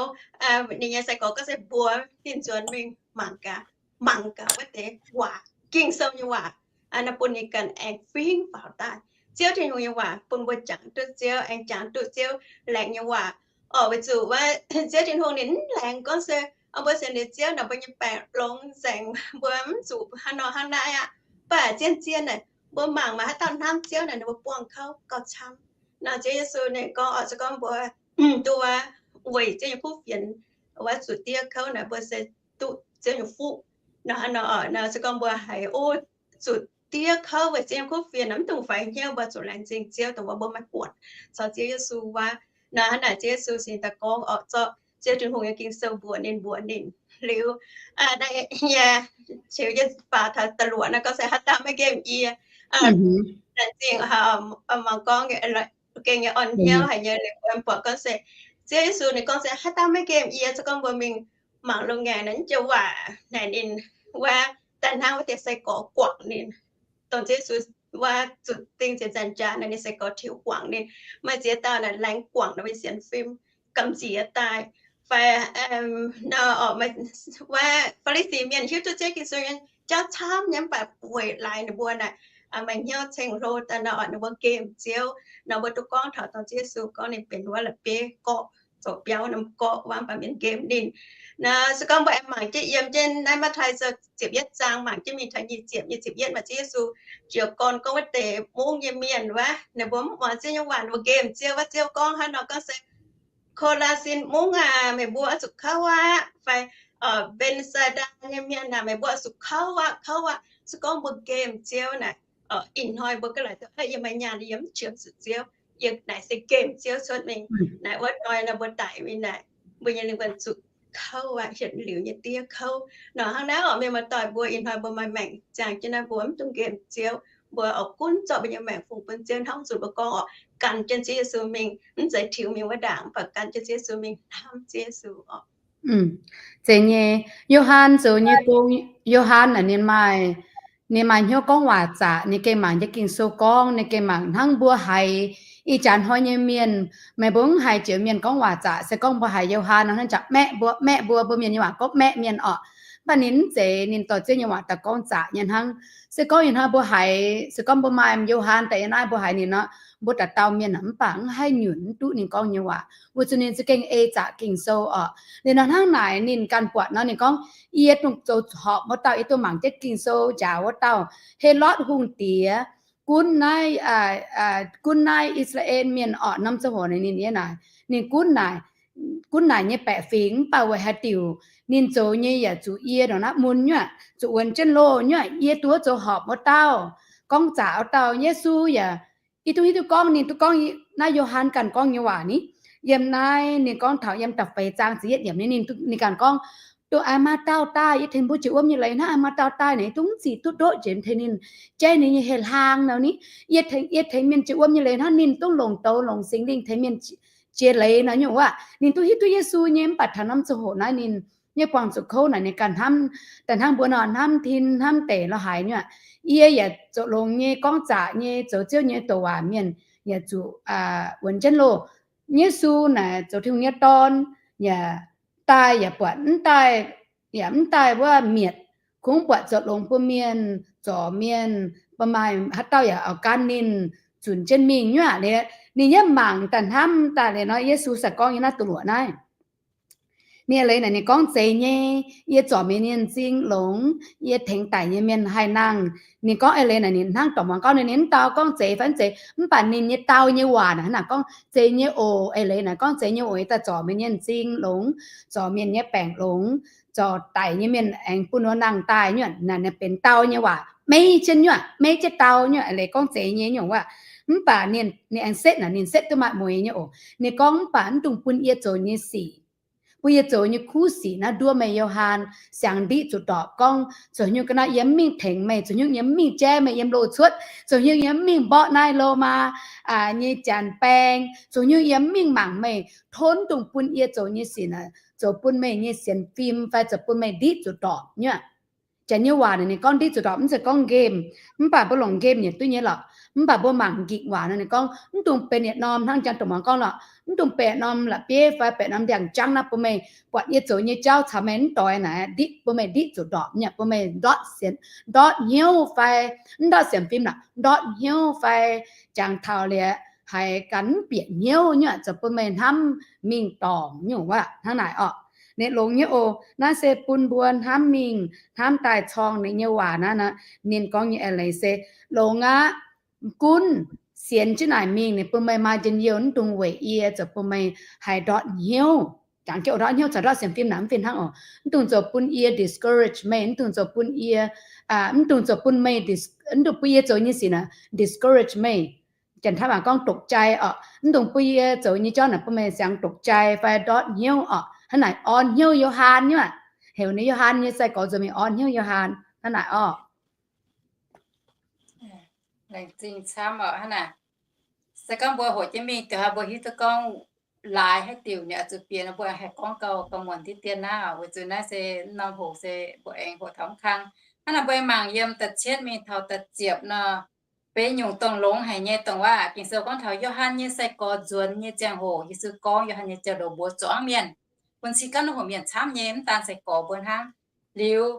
ninh nyei sai-gorx gorngv se mbuox ninh nzuonx mingh mangc gaax, mangc gaax wuov deix waac, Ging-Sou nyei waac, naaiv bun ninh ganh aengx fingx faaux daaih. Ziouv Tin-Hungh nyei waac bun mbuo jangx duqv Ziouv, aengx jangx duqv Ziouv laengz nyei waac. Orqc, weic zuqc wuov Ziouv Tin-Hungh ninh mv laengz gorngv se mbuo sienx liuz Ziouv naaic mbuo nyei baengc longx nzaengc, mbuo mv zuqc hnangv nor hnangv naaiv aqv. Mv baac zien-zien naaic mbuo mangc maaih haaix dauh hnamv Ziouv naaic, ninh mbuo buangh kouv gauh camv. Nor Ziouv Yesu ninh gorngv orqc, se gorngv mbuo duqv wuov weic Ziouv nyei kuv fienx wuov zuqc diev kouv naaic, mbuo se duqv Ziouv nyei fuqv. Nor hnangv nor, nor se gorngv mbuo haiz o zuqc diev kouv weic Ziouv nyei kuv fienx naaic, mv dungx faix hnyouv, mbuo zuqc laengz zingh Ziouv dongh wuov mbuo maaih buonc caux Ziouv Yesu wuov. Nor hnangv naaic Ziouv Yesu cingx daaih gorngv orqc, zorqv Ziouv Tin-Hungh nyei Ging-Sou mbuox ninh, mbuox ninh liuz, naaiv nyei, qiux yie faaux taux da'luoqc naaiv gorngv se haaix dauh maiv nqemh yie, laengz zingh, mangc gorngv gengh nyei orn hnyouv haic nyei. Liuz mbuo buatc gorngv se Ziouv Yesu ninh gorngv se haaix dauh maiv nqemh yie, se gorngv mbuo mingh mangc loz-ngaengc naaic, naaiv joux waac naaic ninh wuov daaih hnangv wuov deix sai-gorx guangc ninh. Dongh Ziouv Yesu wuov zuqc ding ziepc nzaanx jaax naaic, ninh sai-gorx tiux guangc ninh. Maaih ziex dauh naaic laengz guangc naaic mbuo sienx fim gamh nziex daaih. Fai nor orqc, wuov Faa^li^si mienh hiuv duqv Ziouv Ging-Sou nyei jauv camv nyei, mv baac weic laaix ninh mbuo naaic maaih hnyouv ceng-hlo daaih nor orqc, ninh mbuo nqemh Ziouv. Nor mbuo duqv gorngv taux dongh Ziouv Yesu gorngv ninh benx wuov la'bieiv gorqv doqc biauv norm gorqv wuov, mv baac mienh nqemh ninh. Naaiv se gorngv mbuo aengx mangc jienv yiem jienv naaiv Matv^taai Sou ziepc yietv zaang, mangc jienv mingh taux nyic ziepc, nyic ziepc yietv maaih Ziouv Yesu jiez gorn gorngv wuov deix mungv nyei mienh wuov, ninh mbuo mv muangx Ziouv nyei waac, ninh mbuo nqemh Ziouv wuov. Ziouv gorngv hnangv nor, gorngv se, Ko^laa^sin Mungv aac, meih mbuo oix zuqc kouv aqv. Fai Mben^sai^ndaa nyei mienh aac, meih mbuo oix zuqc kouv aqv, kouv aqv. Se gorngv mbuo nqemh Ziouv naaic, ih hnoi mbuo ga'naaiv yiem maaih nyaanh yiem mv qiemx zuqc Ziouv, yie naaic se nqemh Ziouv cuotv mingh. Naaic wuov hnoi nor mbuo daic mingh naaic, mbuo nyei lingh wuonh zuqc kouv aqv, hietv liuz nyei diev kouv. Nor hnangv naaiv oc, mienh muoz-doic mbuo, ih hnoi mbuo maaih maengc ziangh jienv naaiv, mbuo mv dungx nqemh Ziouv. Mbuo oix gunv zorqv mbuo nyei maengc fungx bun Ziouv. Hnangv zuqc mbuo gorngv oc, gan jienv Ziouv Yesu mingh, mv zeiz tiux mingh wuov ndaangc, mv baac gan jienv Ziouv Yesu mingh, hnamv Ziouv Yesu oc. Zeiz nyei, Yo^han zoux nyei gong, Yo^han naaic ninh maaih, ninh maaih hnyouv gorngv waac zaqc, ninh gengh mangc jienv Ging-Sou gorngv, ninh gengh mangc hnangv mbuo haiz ih jaax hnoi nyei mienh. Meih mbuo mv haiz jiex mienh gorngv waac zaqc, se gorngv mbuo haiz Yo^han nor hnangv jaax maeqv mbuo, maeqv mbuo, mbuo mienh nyei waac gorngv maeqv mienh oc. Mv baac ninh mv zeiz, ninh dorh Ziouv nyei waac daaih gorngv zaqc nyei hnangv. Se gorngv ih hnoi mbuo haiz, se gorngv mbuo maaih Yo^han daaih yiem naaiv mbuo haiz ninh nor, mbuo dauh dauh mienh mv baac mv haih nyunc mv duqv ninh gorngv nyei waac, weic zuqc ninh za'gengh ei zaqc Ging-Sou oc. Liuz nor hnangv naaic ninh ganh buatc nor ninh gorngv, yie dungx zoux horpc wuov dauh, yie dungx mangc jienv Ging-Sou njaaux wuov dauh, Helotv hungh diex, gunv naaiv, gunv naaiv I^saa^laa^en mienh orqc, norm ziangh hoc ninh nyei naaic, ninh gunv naaic, gunv naaic nyei baeqc fingx, mv baac weic haaix diuc ninh zoux nyei yaac zuqc yie ndongc naaiv mun nyuoqc, zuqc wuonx jienv loh nyuoqc. Yie dungx zoux horpc wuov dauh, gorngv zaqc wuov dauh. Yesu yaac, yie duqv hiuv duqv gorngv ninh duqv gorngv naaiv Yo^han ganh gorngv nyei waac ni. Yiem naaiv ninh gorngv taux yiem da'feix zaang ziepc yietv yiemc ni, ninh ganh gorngv, dongh maaih dauh daaih, yie tengx mbuo jiex wuom nyei leiz hnangv, maaih dauh daaih naaic, yie dungv mv zic duqv ndoqv njiec tengx ninh, jaiv ninh nyei heh hlang nor ni. Yie tengx, yie tengx mienh jiex wuom nyei leiz hnangv, ninh dungv longc douz longc Singx Lingh tengx mienh jiex leiz nor nyungc wuov. Ninh duqv hiuv duqv Yesu nyei, mv baac taux norm ziangh hoc naaiv ninh nyei buangh zuqc kouv naaic, ninh ganh hnamv daaih hnangv mbuo nor hnamv tin hnamv deic lorz haaix nyuoqc. Yie yaac zoux longx nyei, gorngv zaqc nyei, zoux Ziouv nyei douc waac mienh yaac zuqc wuonx jienv loh. Yesu naaic zoux Tin-Hungh nyei Dorn yaac daaih yaac buatc mv daaih, yaac mv daaih wuov mietc, kungx buatc zoux longx bun mienh, zorc mienh, bun maaih haaix dauh yaac oix gan ninh zunc jienv mingh nyuoqc. Liuz ninh nyei mangc daaih hnamv daaih liuz nor, Yesu sai gorngv nyei naaiv duqv luoqc naaiv. Ninh eix leiz naaic ninh gorngv, zeiz nyei, yie zorc mienh nyei m'zing longx, yie tengx daic nyei mienh haih nangh. Ninh gorngv eix leiz naaic ninh hnangv dorc muangz gorngv, ninh mv dau gorngv zeiz fai mv zeiz, mv baac ninh nyei dau nyei waac naaic hnangv naaic gorngv, zeiz nyei oc. Eix leiz naaic gorngv, zeiz nyei oc, yie daaih zorc mienh nyei m'zing longx, zorc mienh nyei baengc longx, zorc daic nyei mienh aengx bun wuov nangh daaih nyuoqc. Naaic ninh benx dau nyei waac, meiv jienv nyuoqc, meiv jienv dau nyuoqc, eix leiz gorngv zeiz nyei nyungc wuov. Mv baac ninh, ninh aengx setv naaic, ninh setv duqv maaih mueiz nyei oc. Ninh gorngv, mv baac mv dungx bun yie zoux nyei sic, bun yie zoux nyei kuv sic naaiv nduov meih, Yo^han, siangx ndiqv zuqc ndorpc gorngv, zoux nyungc ga'naaiv yie mv mingh tengx meih, zoux nyungc yie mv mingh jaiv meih yiem loz-cuotv, zoux nyungc yie mv mingh mborqv naaiv Lomaa nyei janx-baeng, zoux nyungc yie mv mingh mangc meih, tov mv dungx bun yie zoux nyei sic naaic zoux bun meih nyei sienx fim fai zoux bun meih ndiqv zuqc ndorpc nyuoqc. Janx nyei waac naaic ninh gorngv ndiqv zuqc ndorpc, mv zeiz gorngv nqemh. Mv baac mbuo longc nqemh yietc duqv nyei lorqc. Mv baac mbuo mangc nqingh waac nor ninh gorngv, mv dungx benx yietc norm hnangv jang dongh muangz gorngv lorqc, mv dungx benx norm la'bieiv fai benx norm ndiangx-jangv naaiv bun meih buatc yie zoux nyei jauv caux meih mv doix naaic, ndiqv, bun meih ndiqv zuqc ndorpc nyuoqc, bun meih ndortv sienx, ndortv hnyouv fai, mv ndortv sienx fim naaic, ndortv hnyouv fai jangx taux liuz haiz gan mv bieqc hnyouv nyuoqc, zoux bun meih hnamv mingh dorngc nyungc wuov. Hnangv naaic orqc. Ninh longx nyei oc. Naaiv se bun mbuo hnamv mingh, hnamv daaih corng ninh nyei waac naaiv, ninh gorngv nyei eix leiz se, longx aqv, gunv sienx jienv naaic mingh, ninh bun meih maaih njien-youh, mv dungx weic yie, zoux bun meih haih ndortv hnyouv. Jangx jienv ndortv hnyouv caux ndortv sienx fim naaic mv fih hnangv oc. Mv dungx zoux bun yie discourage meih, mv dungx zoux bun yie, mv dungx zoux bun meih, mv dungx bun yie zoux nyei sic naaic discourage meih. Janx-Taiv waac gorngv ตกใจ orqc. Mv dungx bun yie zoux nyei jauv naaic bun meih siangx ตกใจ fai ndortv hnyouv orqc. Hnangv naaic orn hnyouv Yo^han nyuoqc. Heuc ninh Yo^han nyei sai-gorx nzuonx mingh orn hnyouv Yo^han. Hnangv naaic orqc. Laengz zingh camv orqc. Hnangv naaic, se gorngv mbuo hoqc jienv mingh, dongh haaix mbuo hiuv duqv gorngv laaix haaix diuc ninh oix zuqc bieqc nor, mbuo haih gorngv gauh, gauh muonc diqv dien naaiv oc. Weic zuqc naaiv se norm hoqc se mbuo aengx hoqc taux mv kang. Hnangv naaic mbuo aengx mangc yiem da'cietv mingh taux da'ziepc nor, benx nyungc dongh longx haic nyei, dongh wuov Ging-Sou gorngv taux Yo^han nyei sai-gorx nzuonx nyei ziangh hoc, Yesu gorngv Yo^han nyei ziangh hoc mbuox zuangx mienh, bun cingx gaav norm hoc mienh camv nyei, mv daan sai-gorx mbuo hnangv. Liuz,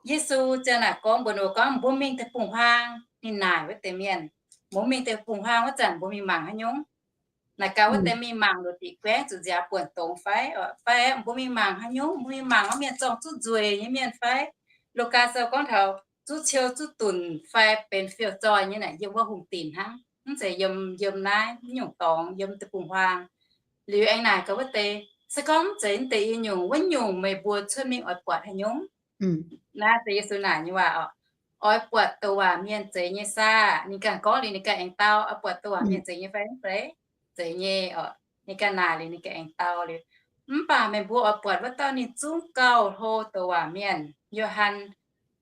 Yesu ziang naaic gorngv mbuox ninh mbuo gorngv, mbuo mingh deix bungx-huaang. Ninh naaic wuov deix mienh, mbuo mingh deix bungx-huaang wuov zanc mbuo mingh mangc haaix nyungc? Naaic gaax wuov deix mingh mangc luoqc diqc guaengv zuqc nziaaux buonc dongz fai? Fai mbuo mingh mangc haaix nyungc? Mbuo mingh mangc wuov mienh zorng zuqc nzueic nyei mienh fai? Lugaa sou gorngv taux zuqc ciou zuqc dunc fai benx fiouv-zoih nyei naaic yiem wuov hungh dinc hnangv, mv zeiz yiem, yiem naaiv nyungc dorngx, yiem deic-bung-huaang. Liuz aengx naaic gaax wuov deix, se gorngv mv zeiz naaiv deix i nyungc, wuov nyungc meih mbuo cuotv mingh oix buatc haaix nyungc? Naaiv se Yesu naaic nyei waac oc. Oix buatc douc waac mienh zeiz nyei saah? Ninh ganh gorngv liuz ninh ganh aengx dau, oix buatc douc waac mienh zeiz nyei fai mv zeiz? Zeiz nyei oc. Ninh ganh naaic liuz ninh ganh aengx dau liuz, mv baac meih mbuo oix buatc wuov dauh ninh zungv gauh hlo douc waac mienh, Yo^han.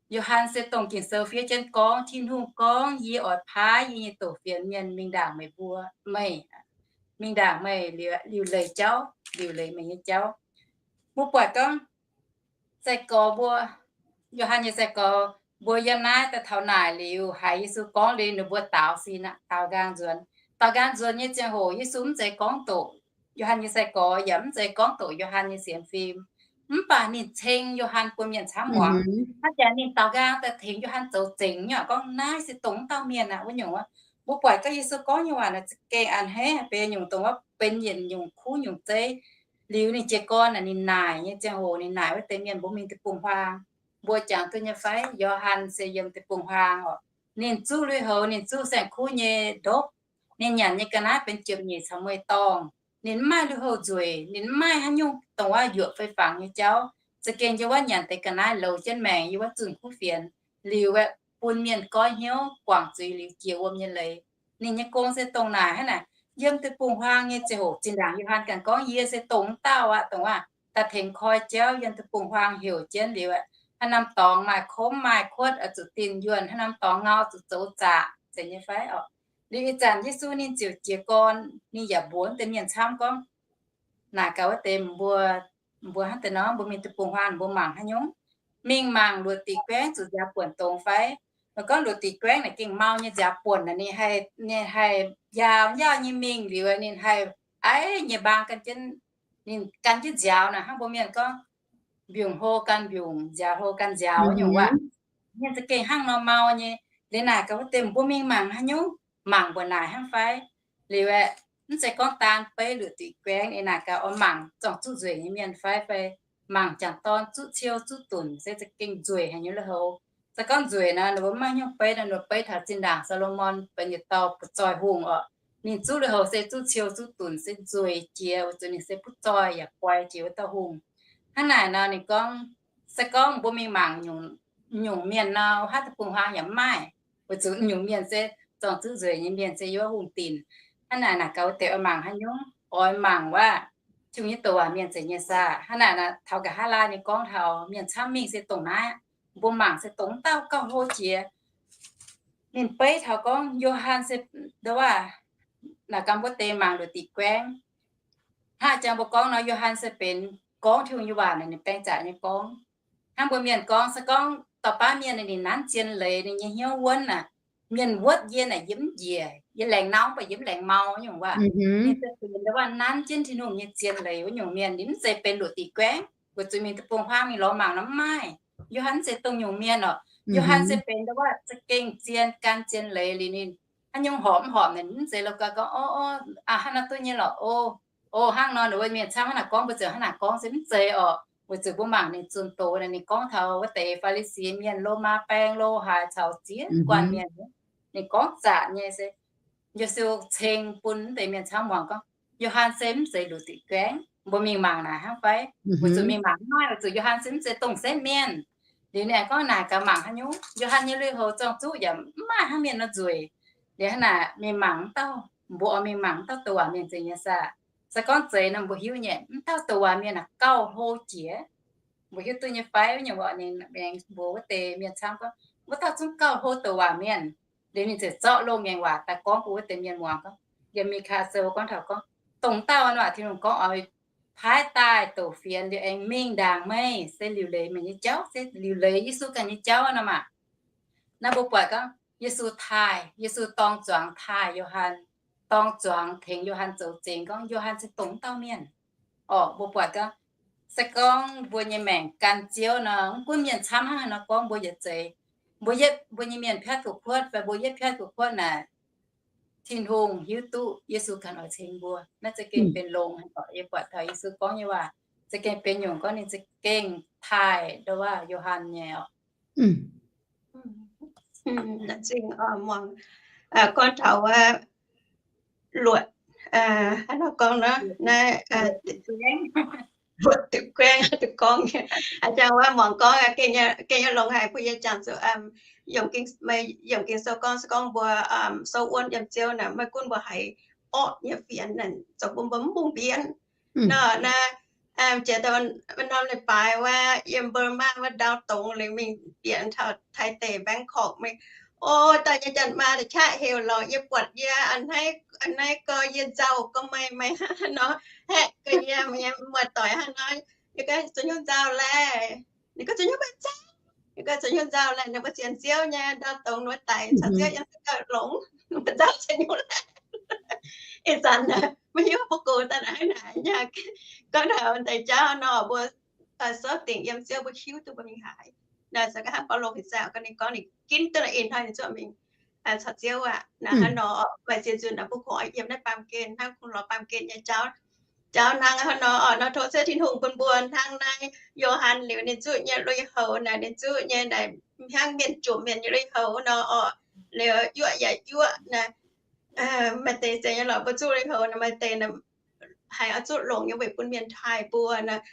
Yo^han se dongh Ging-Sou fiev jienv gorngv, Tin-Hungh gorngv, Yie oix paaiv yie nyei doqc fienx mienh mingh ndaangc meih mbuo, meih, mingh ndaangc meih liuc leiz jauv, liuc leiz meih nyei jauv. Mbuo buatc gorngv sai-gorx mbuo, Yo^han nyei sai-gorx mbuo yiem naaiv daaih taux naaic liuz, haiz Yesu gorngv liuz ninh mbuo daaux sin aqv, daaux nqaang nzuonx. Daaux nqaang nzuonx nyei ziangh hoc Yesu mv zeiz gorngv doqc Yo^han nyei sai-gorx, yaac mv zeiz gorngv doqc Yo^han nyei sienx fim. Mv baac ninh ceng Yo^han bun mienh camv muangx. Hnangv jaax ninh daaux nqaang daaih tengx Yo^han zoux zengx nyei, gorngv naaiv se dongh wuov dauh mienh aqv, wuov nyungc aqv. Mbuo buatc gorngv Yesu gorngv nyei waac naaic za'gengh a'hneiv benx nyungc dongh wuov benx yietc nyungc kuv nyungc zeiv. Liuz ninh jiez gorn naaic ninh naaic nyei ziangh hoc ninh naaic wuov deix mienh mbuo mingh deic-bung-huaang. Mbuo jangx duqv nyei fai? Yo^han se yiem deic-bung-huaang oc. Ninh zuqv lui-houx, ninh zuqv saeng-kuv nyei ndopv. Ninh nyanc nyei ga'naaiv benx ziepc nyeic caux mueiz-dorngh. Ninh mv maaih lui-houx nzueic, ninh mv maaih haaix nyungc dongh wuov yuoqc fei fangx nyei jauv. Za'gengh yiem wuov nyanc deix ga'naaiv louz jienv maengc yiem wuov zunh kuv fienx, liuz aeqv, bun mienh goiv hnyouv guangc zuiz liuz jiex wuom nyei leiz. Ninh nyei gong se dongh naaic hnangv naaic. Yiem deic-bung-huaang nyei ziangh hoc zinh ndaangc Yo^han ganh gorngv, Yie se dongh wuov dauh aqv, dongh wuov daaih tengx koi jauv yiem deic-bung-huaang heuc jienv liuz aeqv, haaix norm dorngx maaih komv maaih kuotv oix zuqc dinh yuonh, haaix norm dorngx ngau zuqc zoux zaqc, zeiz nyei fai oc. Liuz ih zanc Yesu ninh ziouc jiez gorn, ninh yaac mbuox deix mienh camv gorngv, naaic gaax wuov deix mbuo, mbuo hnangv deix nor, mbuo mingh deic-bung-huaang mbuo mangc haaix nyungc? Mingh mangc luoqc diqc guaengv zuqc nziaaux buonc dongz fai? Meih gorngv luoqc diqc guaengv naaic gengh mau nyei nziaaux buonc naaic, ninh haih, ninh haih njaaux njaaux nyei mingh liuz, ninh haih aiv nyei mbaang gan jienv, ninh gan jienv nziaaux naaic, hnangv mbuo mienh gorngv mbiungc hlo gan mbiungc, nziaaux hlo gan nziaaux nyungc waac. Mienh za'gengh hnangv nor mau nyei. Liuz naaic gaax wuov deix mbuo mingh mangc haaix nyungc? Mangc mbuo naaic hnangv fai? Liuz aeqv, mv zeiz gorngv daan beiv luoqc diqc guaengv, liuz naaic gaax oix mangc zorng zuqv nzueic nyei mienh fai, fai mangc jangc dorn zuqv ciou zuqv dunc se za'gengh nzueic haic nyei lui-houx. Se gorngv nzueic nor, ninh mbuo mv maaih hnyouv beiv nor, ninh mbuo beiv taux zinh ndaangc Saa^lo^morn benx yietc dauh butv-zoih hungh oc. Ninh zuqv lui-houx se zuqv ciou zuqv dunc se nzueic jiex, weic zuqc ninh se butv-zoih yaac guai jiex wuov dauh hungh. Hnangv naaic nor ninh gorngv, se gorngv mbuo mingh mangc nyungc mienh nor, haaix deic-bung-huaang yaac mv maaih, weic zuqc nyungc mienh se zorng zuqv nzueic nyei mienh se yiem wuov hungh dinc. Hnangv naaic naaic gaax wuov deix oix mangc haaix nyungc? Oix mangc wuov Tin-Hungh nyei douc waac mienh zeiz nyei saah? Hnangv naaic naaic taux nqa'haav laai ninh gorngv taux mienh camv mingh se dongh naaiv, mbuo mangc se dongh wuov dauh gauh hlo jiex. Ninh beiv taux gorngv Yo^han se, ndo waac, naaic gaax mbuo deix mangc luoqc diqc guaengv. Hnangv jangx mbuo gorngv nor, Yo^han se benx gorngv Tin-Hungh nyei waac naaic ninh baeng zaqc nyei gorngv. Hnangv mbuo mienh gorngv, se gorngv dorh baav mienh ninh nanv zien leiz, ninh nyei hnyouv wuonv aqv. Mienh wuotv yie naaic yie mv njiec, yie laengz nau mv baac yie mv laengz mau nyungc waac. Ninh se benx ndo waac nanv jienv Tin-Hungh nyei zien leiz wuov nyungc mienh. Ninh mv zeiz benx luoqc diqc guaengv, weic zuqc mingh deic-bung-huaang mingh lorz mangc nor mv maaih. Yo^han se dongh nyungc mienh oc. Yo^han se benx ndo waac za'gengh zien gan zien leiz liuz ninh haaix nyungc horpc mv horpc naaic mv zeiz lo gau gorngv, o, o, aa, hnangv naaiv duqv nyei lorqc, o, o, hnangv nor, ninh mbuo mienh camv hnangv naaic gorngv, mbuo ziouc hnangv naaic gorngv se mv zeiz oc. Weic zuqc mbuo mangc ninh zunh doz naaic, ninh gorngv taux wuov deix Faa^li^si mienh, Lomaa baeng lo haaix caux ziex guanh mienh, ninh gorngv zaqc nyei se Yesu ceng bun wuov deix mienh camv muangx gorngv, Yo^han se mv zeiz luoqc diqc guaengv. Mbuo mingh mangc naaic hnangv fai? Weic zuqc mingh mangc mv maaih, weic zuqc Yo^han se mv zeiz dongh setv mienh. Liuz ninh gorngv naaic gaax mangc haaix nyungc? Yo^han nyei lui-houx zorng zuqv yaac mv maaih hnangv mienh nor nzueic. Liuz hnangv naaic mingh mangc wuov dauh, mbuo oix mingh mangc wuov dauh douc waac mienh zeiz nyei saah? Se gorngv zeiz nor mbuo hiuv nyei, wuov dauh douc waac mienh aah, gauh hlo jiex. Mbuo hiuv duqv nyei fai? Wuov nyungc waac ninh aengx mbuox wuov deix mienh camv gorngv, wuov dauh zungv gauh hlo douc waac mienh. Liuz ninh ziouc zorqv loz-ngaengc waac daaih gorngv bun wuov deix mienh muangx gorngv, yiem Mi^kaa Sou gorngv taux gorngv, dongh dauh nor, Tin-Hungh gorngv oix paaiv daaih douc fienx liuz aengx mingh ndaangc meih, se liuc leiz meih nyei jauv, se liuc leiz Yesu ganh nyei jauv nor maah. Naaiv mbuo buatc gorngv Yesu taaih, Yesu dorng zuangx taaih Yo^han, dorng zuangx tengx Yo^han zoux zingx gorngv Yo^han se dongh wuov dauh mienh. Orqc, mbuo buatc gorngv, se gorngv mbuo nyei maengc gan Ziouv nor, mv gunv mienh camv hnangv haaix nor gorngv mbuo yietc zeiz, mbuo yietv, mbuo nyei mienh piatv gu'kuotv fai mbuo yietv piatv gu'kuotv naaic, Tin-Hungh hiuv duqv Yesu ganh oix ceng mbuo. Naaiv za'gengh benx longx haic oc. Yie buatc taux Yesu gorngv nyei waac za'gengh benx nyungc gorngv ninh za'gengh taaih ndo waac Yo^han nyei oc. Gorngv taux wuov luoqc, haaix nor gorngv nor, naaiv luoqc diuc guaengv duqv gorngv, a'jang wuov muangx gorngv gengh nyei longx haic. Mbuo yie jangx zuqc yiem Ging-Sou gorngv, se gorngv mbuo souv wuonv yiem Ziouv naaic, maiv gunv mbuo haiz orqv nyei fienx, zoux bun mbuo mv bung mbienv nor naaiv. Jiex daaih norm leiz-baaix wuov, yiem Burma wuov ndau dongz liuz mingh bieqc taux Taiv deic, Bangkok mingh. O, daaih nyei janx maa da'qaqv heuc lorqc, yie buatc yie a'hneiv, a'hneiv gorx, yie nzauh gorx, meih, meih hnangv haaix nor haeqv gorx yie, meih nyei muoz-doic hnangv nor. Yie gorngv, zuqc nyungc nzauh laeh? Ninh gorngv, zuqc nyungc maiv zeiz. Yie gorngv, zuqc nyungc nzauh laeh? Ninh mbuo sienx Ziouv nyei ndau dongz wuov deix caux Ziouv yiem duqv gauh longx, ninh mbuo nzauh zuqc nyungc laeh. Ih zanc maiv hiuv mbuo gox daaih naaic hnangv naaic nyei. Gorngv taux deix jauv nor, mbuo souv dingc yiem Ziouv, mbuo hiuv duqv mbuo mingh haaix. Naaiv se gorngv hnangv Baulo heuc zaah gorngv, ninh gorngv ninh ginv duqv naaiv ih hnoi ninh zuqc mingh caux Ziouv aqv. Naaiv hnangv nor, maaih ziex nzunc naaiv mbuo kungx oix yiem naaiv baamh gen hnangv, kungx lorz baamh gen nyei jauv, jauv hnangv. Hnangv nor oc, nor tov Ziouv Tin-Hungh bun mbuo hnangv naaiv Yo^han liuz ninh zuqv nyei lui-houx naaic, ninh zuqv nyei naaic hnangv mienh jomc mienh nyei lui-houx nor oc. Liuz yuoqv yaac yuoqv naaic, maaih deix zeiz nyei lorqc, mbuo zuqv lui-houx naaic maaih deix haiz oix zuqv longc nyei weic bun mienh taaih mbuo naaic.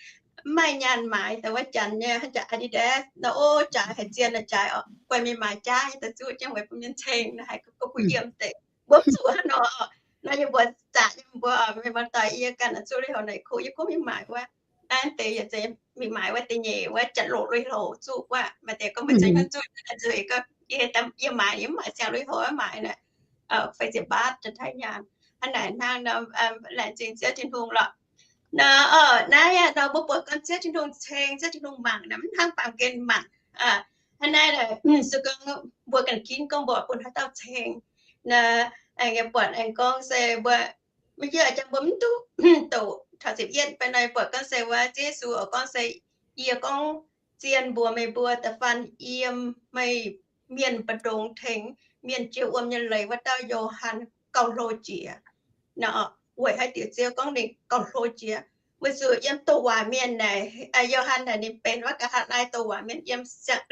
Mv maaih nyaanh maaiz daaih wuov janx nyei, haaix jaax Adidas nor, o, jaaix haic, zien naaic jaaix oc, guaix mingh maaiz jaav nyei daaih zuqv jienv weic bun mienh ceng naaic, haiz gorngv bun yiem deix. Mbuo mv zuqc hnangv nor oc. Nor yie mbuo zaqc nyei, mbuo mienh muoz-doic, yie ganh zuqv lui-houx naaic kuv, yie gorngv mingh maaiz wuov, naaiv deix yietc zeiz mingh maaiz wuov deix nyeic wuov janx-longc lui-houx zuqv wuov. Maaih deix gorngv meih zuqc hnangv zuqv nzueic, gorngv yie, yie maaiz, yie mv maaiz siang lui-houx, maiv maaiz naaic, fei ziepc mbaatv jiex taaih nyaanh. Hnangv naaic hnangv nor, laengz zingh Ziouv Tin-Hungh lorqc. Nor, naaiv aqv, nor mbuo buatc gorngv Ziouv Tin-Hungh ceng, Ziouv Tin-Hungh mangc naaic, mv hnangv baamh gen mangc. Hnangv naaiv, se gorngv mbuo ganh ginv gorngv mbuo bun haaix dauh ceng, naaiv aengx buatc aengx gorngv se mbuo, maiv hiuv a'jang mbuo mv duqv doqc taux ziepc yietv fai nor, buatc gorngv se wuov Ziouv Yesu oix gorngv se, yie gorngv zien mbuox meih mbuo, da'faanh yiem meih mienh mbu'ndongx tengx mienh jiex wuom nyei leiz wuov dauh Yo^han gauh hlo jiex. Nor, weic haaix diuc Ziouv gorngv ninh gauh hlo jiex? Weic zuqc yiem douc waac mienh naaic, Yo^han naaic ninh benx wuov nqa'haav laai douc waac mienh, yiem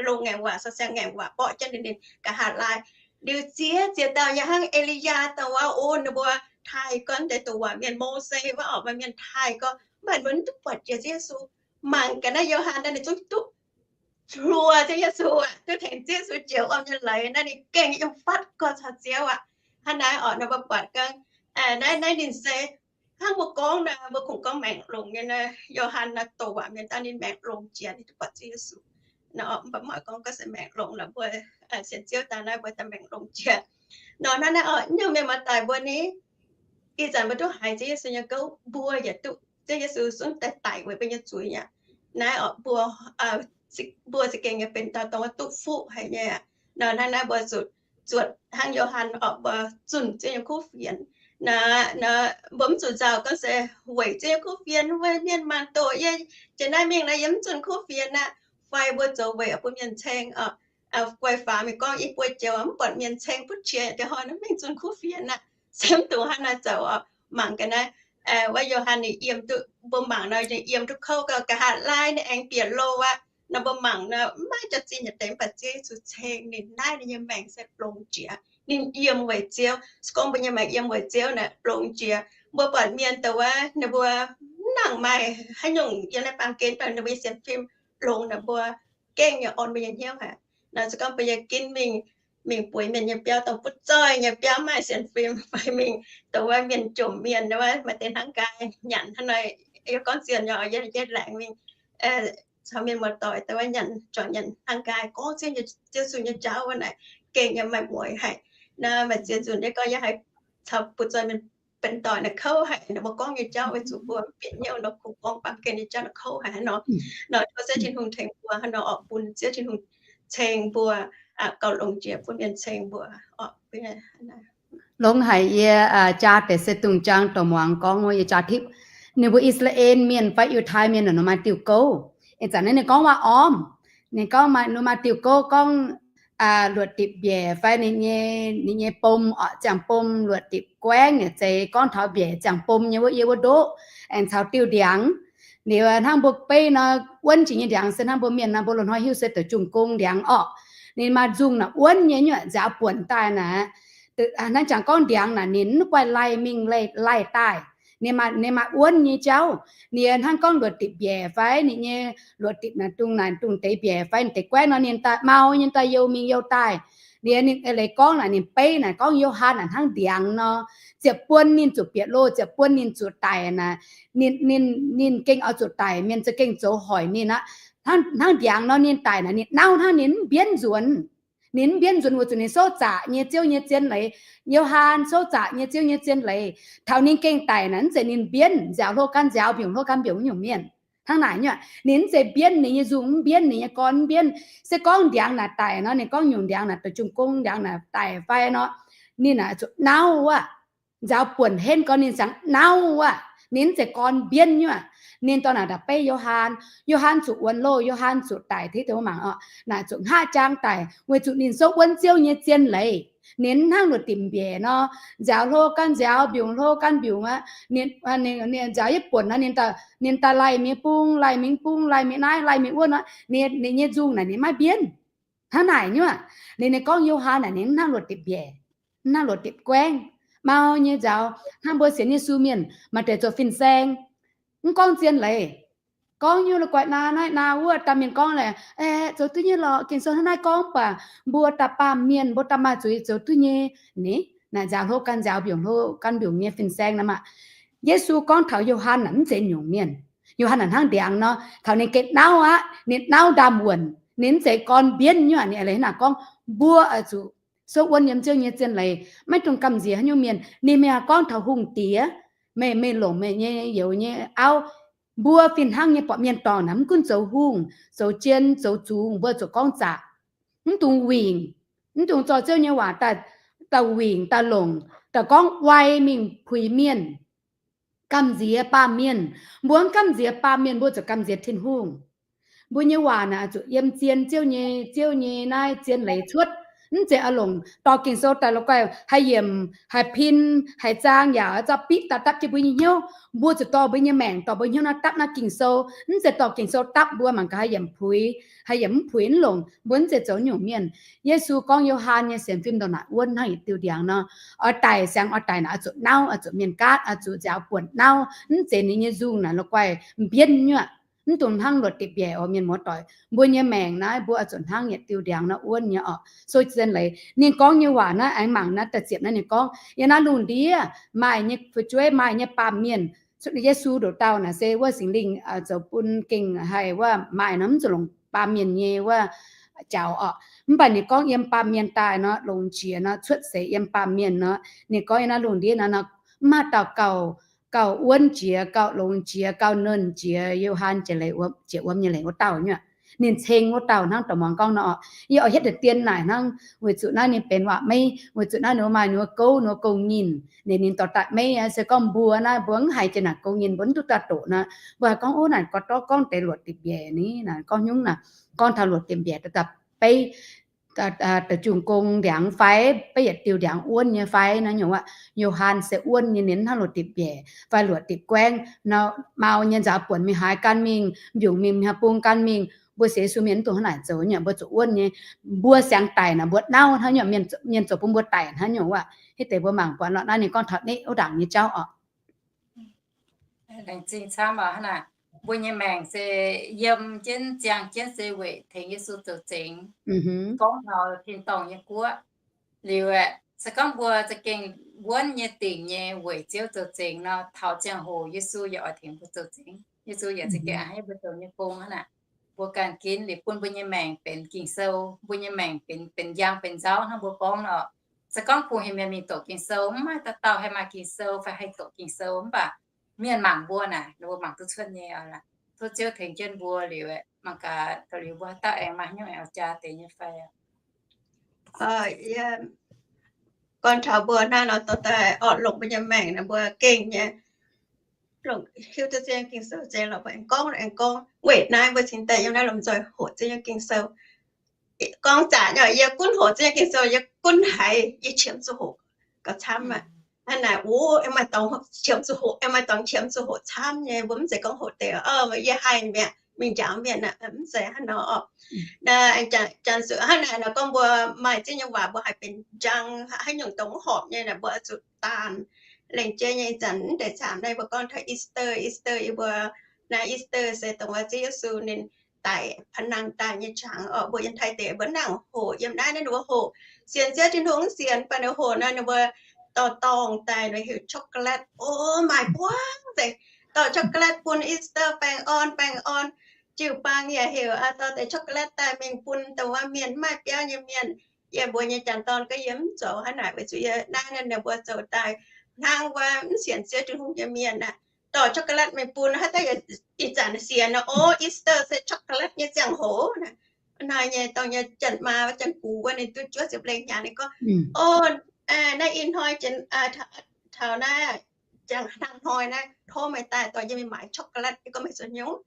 lungh ngaengc waac caux siang-ngaengc waac borqv jienv ninh, ninh nqa'haav laai. Liuz ziex, ziex dauh yaac hnangv E^li^yaa dauh wuov, o, ninh mbuo taaih gorngv deix douc waac mienh, Mose wuov orqc, maaih mienh taaih gorngv, mv baac mbuo mv duqv buatc jiex Ziouv Yesu. Mangc gaax naaiv Yo^han naaiv ninh zungv duqv hluo Ziouv Yesu aqv, duqv tengx Ziouv Yesu jiex wuom nyei leiz naaiv, ninh gengh yiem fatv gorx caux Ziouv aqv. Hnangv naaiv orqc, nor mbuo buatc gorngv naaiv, naaiv ninh se hnangv mbuo gorngv naaiv, mbuo kungx gorngv maengc longx nyei naaiv. Yo^han naaiv douc waac mienh daaih ninh maengc longx jiex, ninh duqv buatc Ziouv Yesu. Nor mv baac mv oix gorngv gorngv se maengc longx lorqc, mbuo sienx Ziouv daaih naaiv mbuo daaih maengc longx jiex. Nor hnangv naaiv orqc, nyungc mienh muoz-doic mbuo ni, ih zanc mbuo duqv haiz Ziouv Yesu nyei gouv, mbuo yaac duqv Ziouv Yesu zungv daaih daic weic mbuo nyei zuiz aqv. Naaiv orqc, mbuo, mbuo za'gengh nyei benx dauh dongh duqv fuqv haic nyei aqv. Nor hnangv naaiv mbuo zuqc zuotc hnangv Yo^han orqc, mbuo zunh Ziouv nyei kuv fienx. Nor, mbuo mv zuqc nzauh gorngv se weic Ziouv nyei kuv fienx, weic mienh mangc doqc yie jiex naaiv mingh nor, yie mv zunh kuv fienx aqv. Fai mbuo zoux weic bun mienh ceng orqc, guai faaux mingh gorngv yie buo joux mv buatc mienh ceng butv qiex, da'hoi mv mingh zunh kuv fienx aqv. Se mv dungx hnangv naaiv zoux orqc. Mangc ga'naaiv, wuov Yo^han ninh yiem duqv, mbuo mangc nor ninh yiem duqv kouv gau, nqa'haav laai ninh aengx bieqc loh aqv. Nor mbuo mangc nor mv maaih jaax-zinh nyei deix, mv baac Ziouv Yesu ceng ninh naaiv, ninh nyei maengc se longx jiex. Ninh yiem weic Ziouv. Se gorngv mbuo nyei maengc yiem weic Ziouv naaic longx jiex. Mbuo buatc mienh dongh wuov ninh mbuo mv nangc maaih haaix nyungc yiem naaiv baamh gen, dongh ninh mbuo nyei sienx fim longx naaic, mbuo gengh nyei orn mbuo nyei hnyouv haic. Nor se gorngv mbuo nyei ginv mingh, mingh bueix mienh nyei biauv, dongh butv zoih nyei biauv, maaih sienx fim fai mingh dongh wuov mienh jomc mienh, wuov maaih deix hnangv nqaai nyanc hnangv nor, yie gorngv zien nyei, yie laengz mingh caux mienh muoz-doic dongh wuov nyanc, juangc nyanc hnangv nqaai gorngv Ziouv, Ziouv Yesu nyei jauv wuov naaic, gengh yaac maaih mueiz haic. Nor maaih ziex nzunc yie gorngv yie haiz caux butv zoih mienh benx doic naaic kouv haic, ninh mbuo gorngv nyei jauv weic zuqc mbuo bieqc hnyouv nor kungx gorngv baamh gen nyei jauv naaic kouv haic hnangv nor. Nor tov Ziouv Tin-Hungh tengx mbuo hnangv nor orqc, bun Ziouv Tin-Hungh ceng mbuo gauh longx jiex, bun mienh ceng mbuo orqc. Longx haic. Yie jaa deix se dungh jaang douc muangx gorngv wuov, yie jaa tipv ninh mbuo I^saa^laa^en mienh fai Yiutai mienh nor maaih diuh gouv. Ih zanc naaiv ninh gorngv waac ormv. Ninh gorngv maaih, ninh maaih diuh gouv gorngv luoqc dipc mbiaec fai ninh nyei, ninh nyei bom orqc, ziangh bom luoqc dipc guaengv nyei zeiz gorngv taux mbiaec ziangh bom nyei wuov, yie wuov ndoqv aengx caux diuh ndiangx. Liuz hnangv mbuo beiv nor, wuonv jiex nyei ndiangx se hnangv mbuo mienh nor, mbuo loz-hnoi hiuv se da'jungh gong ndiangx orqc. Ninh maaih nzungh naaic wuonv nyei nyuoqc, nziaaux buonc daaih naaic. Hnangv jangx gorngv ndiangx naaic ninh mv guaih laih mingh laih daaih. Ninh maaih wuonv nyei jauv. Ninh hnangv gorngv luoqc dipc mbiaec fai ninh nyei luoqc dipc naaic dungz naaic dungz deix mbiaec fai deix guaengv nor, ninh daaih mau nyei, daaih youh mingh youh daaih. Liuz ninh eix leiz gorngv naaic, ninh beiv naaic gorngv Yo^han naaic hnangv ndiangx nor, ziepc buon ninh zuqc bieqc loh, ziepc buon ninh zuqc daic naaic, ninh, ninh, ninh gengh oix zuqc daic, mienh za'gengh zoux hoic ninh aqv. Hnangv ndiangx nor ninh daic naaic, ninh nauv hnangv, ninh mv mbienv nzuonx. Ninh mv mbienv nzuonx weic zuqc ninh souv zaqc nyei Ziouv nyei zien leiz. Yo^han souv zaqc nyei Ziouv nyei zien leiz. Taux ninh gengh daic naaic, mv zeiz ninh mbienv, nziaaux hlo gan nziaaux, mbiungc hlo gan mbiungc nyungc mienh. Hnangv naaic nyuoqc, ninh mv zeiz mbienv ninh nyei nzungh, mv mbienv ninh nyei gorn, mv mbienv. Se gorngv ndiangx naaic daic nor, ninh gorngv nyungc ndiangx naaic, da'jungh gong ndiangx naaic daic fai nor, ninh naaic zuqc nauv wuov. Nziaaux buonc henv gorn ninh ziangx nauv wuov. Ninh mv zeiz gorn mbienv nyuoqc. Ninh dorh naaic daaih beiv Yo^han. Yo^han zuqc wuonx loh, Yo^han zuqc daic, tengx mangc orqc, naaic zuqc hngaqv jaang daic weic zuqc ninh souv wuonv Ziouv nyei zien leiz. Ninh mv hnangv luoqc dipc mbiaec nor, nziaaux hlo gan nziaaux, mbiungc hlo gan mbiungc aqv. Nziaaux yietv buonc nor, ninh daaih laih mingh bung, laih mingh bung, laih mingh naaiv, laih mingh wuov nor, ninh nyei nzungh naaic ninh maiv mbienv. Hnangv naaic nyuoqc, ninh, ninh gorngv Yo^han naaic ninh mv hnangv luoqc dipc mbiaec, mv hnangv luoqc dipc guaengv, mau nyei nziaaux, hnangv mbuo sienx Yesu mienh maaih deix zoux fin-saeng, mv gorngv zien leiz, gorngv nyei la'guaih naa naaiv naa wuov, daaih mienh gorngv leh, aeqv, zoux duqv nyei lorqc, Ging-Sou hnangv naaiv gorngv, mv baac mbuo daaih baamh mienh, mbuo daaih maaih zuiz zoux duqv nyei. Ninh naaic nziaaux hlo gan nziaaux, mbiungc hlo gan mbiungc nyei fin-saeng nor maah. Yesu gorngv taux Yo^han naaic mv zeiz nyungc mienh. Yo^han naaic hnangv ndiangx nor, taux ninh gengh nauv aqv, ninh nauv ndaamv-wuonc, ninh mv zeiz gorn mbienv nyuoqc. Ninh eix leiz hnangv naaic gorngv, mbuo oix zuqc souv wuonv yiem Ziouv nyei zien leiz, maiv dungx gamh nziex haaix nyungc mienh. Ninh mingh gorngv taux hungh diex, meih, meih longc meih nyei youz nyei auv, mbuo fih hnangv nyei borqc mienh dorngc naaic, mv gunv zoux hungh, zoux jien, zoux zungx, mbuo zuqc gorngv zaqc. Mv dungx wingc, mv dungx zorqv Ziouv nyei waac daaih, daaih wingc, daaih longc, daaih gorngv wai mingh puix mienh, gamh nziex baamh mienh. Mbuo mv gamh nziex baamh mienh, mbuo zuqc gamh nziex Tin-Hungh. Mbuo nyei waac naaic zuqc yiem zien Ziouv nyei, Ziouv nyei naaiv zien leiz cuotv. Mv zeiz oix longc dorh Ging-Sou daaih la'guaih haih yiemc, haih pin, haih zaang yaac zorqv biqv daaih dapv jienv mbuo nyei hnyouv. Mbuo zuqc dorh mbuo nyei maengc, dorh mbuo hnyouv naaiv dapv naaiv Ging-Sou. Mv zeiz dorh Ging-Sou dapv mbuo mangc gaax haih yiemc puix, haih yiemc mv puix mv longc. Mbuo mv zeiz zoux nyungc mienh. Yesu gorngv Yo^han nyei sienx fim ndongc naaic wuonv hnangv yietc diuh ndiangx nor, oix daic, siang oix daic naaic oix zuqc nauv, oix zuqc mienh gaatv, oix zuqc nziaaux buonc nauv. Mv zeiz ninh nyei nzungh naaic la'guaih mbienv nyuoqc. Mv dungx hnangv luoqc dipc mbiaec oc, mienh muoz-doic. Mbuo nyei maengc naaiv, mbuo oix zuqc hnangv yietc diuh ndiangx nor wuonv nyei oc. Sou zien leiz ninh gorngv nyei waac naaiv aengx mangc naaiv da'ziepc naaiv ninh gorngv, yiem naaiv lungh ndiev maaih nyei fu'jueiv, maaih nyei baamh mienh. Yesu ndoqc dauh naaic se wuov Singx Lingh zoux bun gengh haih wuov maaih nor mv zuqc longc baamh mienh nyei wuov jaux orqc. Mv baac ninh gorngv yiem baamh mienh daaih nor, longx jiex nor, cuotv seix yiem baamh mienh nor, ninh gorngv yiem naaiv lungh ndiev nor, mv maaih dauh gauh, gauh wuonv jiex, gauh longx jiex, gauh nernh jiex Yo^han jiex wuom nyei leiz wuov dauh nyuoqc. Ninh ceng wuov dauh hnangv dorh muangx gorngv nor, yie oix hietv deix dien naaic hnangv, weic zuqc naaiv ninh benx waac-meiv, weic zuqc naaiv ninh maaih ninh wuov gouv, ninh wuov gouv-nyinh. Ninh, ninh dorh daaih meiv se gorngv mbuo naaiv, mbuo mv haiz jiex naaic gouv-nyinh, mbuo mv duqv daaih doqc nor, mbuo haih gorngv, ov, naaic gorngv, dorh gorngv deix luoqc dipc mbiaec ni, naaic gorngv nyungc naaic, gorngv taux luoqc dipc mbiaec daaih beiv da'jungh gong ndiangx fai beiv yietc diuh ndiangx wuonv nyei fai naaiv nyungc aqv. Yo^han se wuonv nyei, ninh hnangv luoqc dipc mbiaec fai luoqc dipc guaengv nor, mau nyei nzaaux buonc mingh haaix gan mingh, mbiungc mingh haaix bung gan mingh. Mbuo sienx Yesu mienh mv dungx hnangv naaic zoux nyuoqc, mbuo zuqc wuonv nyei. Mbuo siang daic naaic mbuo nauv hnangv nyuoqc, mienh zoux bun mbuo daic hnangv nyungc aqv. Hitv deix mbuo mangc buatc lorqc, naaiv ninh gorngv taux neqv wuov ndaangc nyei jauv orqc. Laengz zingh camv oc. Hnangv naaic mbuo nyei maengc se yiem jienv ziangh jienv se weic tengx Yesu zoux zingx, gorngv taux tin-dorngh nyei guoqv. Liuz aeqv, se gorngv mbuo za'gengh wuonv nyei dingc nyei weic Ziouv zoux zingx nor, taux ziangh hoc Yesu yaac oix tengx mbuo zoux zingx. Yesu yaac za'gengh a'hneiv mbuo zoux nyei gong hnangv naaic. Mbuo ganh ginv liuz bun mbuo nyei maengc benx Ging-Sou, mbuo nyei maengc benx, benx njang benx nzauv hnangv mbuo gorngv nor. Se gorngv kungx heuc mienh mingh doqc Ging-Sou, mv maaih dauh dauh haih maaih Ging-Sou fai haih doqc Ging-Sou, mv baac mienh mangc mbuo naaic, ninh mbuo mangc duqv cuotv nyei oc. Tov Ziouv tengx jienv mbuo liuz, mangc gaax liuz mbuo haaix dauh aengx maaih hnyouv aengx jaa deix nyei fai. Gorngv taux mbuo naaiv nor, dorh daaih orqc longc mbuo nyei maengc nor, mbuo gengh nyei longc hiuv duqv Ziouv nyei Ging-Sou zeiz lorqc, mbuo aengx gorngv aengx gorngv. Weic naaiv mbuo cingx daaih yiem naaiv lomh nzoih hoqc Ziouv nyei Ging-Sou. gorngv zanc nyei, yie gunv hoqc ziex nyei Ging-Sou, yie gunv haiz yie qiemx zuqc hoqc gauh camv aqv. Hnangv naaic, o, aengx maaih dorngx qiemx zuqc hoqc, aengx maaih dorngx qiemx zuqc hoqc camv nyei. Mbuo mv zeiz gorngv hoqc deix, o, yie haih mi'aqv, mingh njaaux mienh aqv, mv zeiz hnangv nor oc. Janx zuqc hnangv naaic nor gorngv mbuo maaih ziex nyei waac mbuo haih benx njang, haaix nyungc dongh mv horpc nyei naaic mbuo oix zuqc daanh. Laengz jiex nyei zanc mv deix caamc naaiv mbuo gorngv taux Easter, Easter yie mbuo naaiv Easter se dongh wuov Ziouv Yesu ninh daic, panh nangh daaih nyei qangx oc. Mbuo yiem Taiv deic mbuo nangc hoqc, yiem naaiv ninh mbuo hoqc, sienx Ziouv Tin-Hungh mv sienx, mv baac ninh hoqc nor ninh mbuo dorh dorngh daaih, ninh heuc chocolate, o, maaih buangv nzengc, dorh chocolate bun Easter baengh orn, baengh orn. Jiu-baang yaac heuc dorh deix chocolate daaih mingh bun dongh wuov mienh mv maaih biauv nyei mienh. Yie mbuo nyei janx-dorn gorngv yie mv zoux hnangv naaic, weic zuqc yie naaiv ninh mbuo zoux daaih hnangv wuov mv sienx Ziouv Tin-Hungh nyei mienh aqv. Dorh chocolate mingh bun, haaix dauh ih zanc sienx nor, o, Easter se chocolate nyei ziangh hoc. Hnoi nyei dongh nyei janx-maa, janx-gux wuov ninh duqv juov ziepc lengh hnyangx, ninh gorngv, o, naaiv ih hnoi, taux naaiv, jangx hnangv hnoi naaiv tov meih daaih dorh yie mingh maaiz chocolate. Yie gorngv meih zoux hnyouv?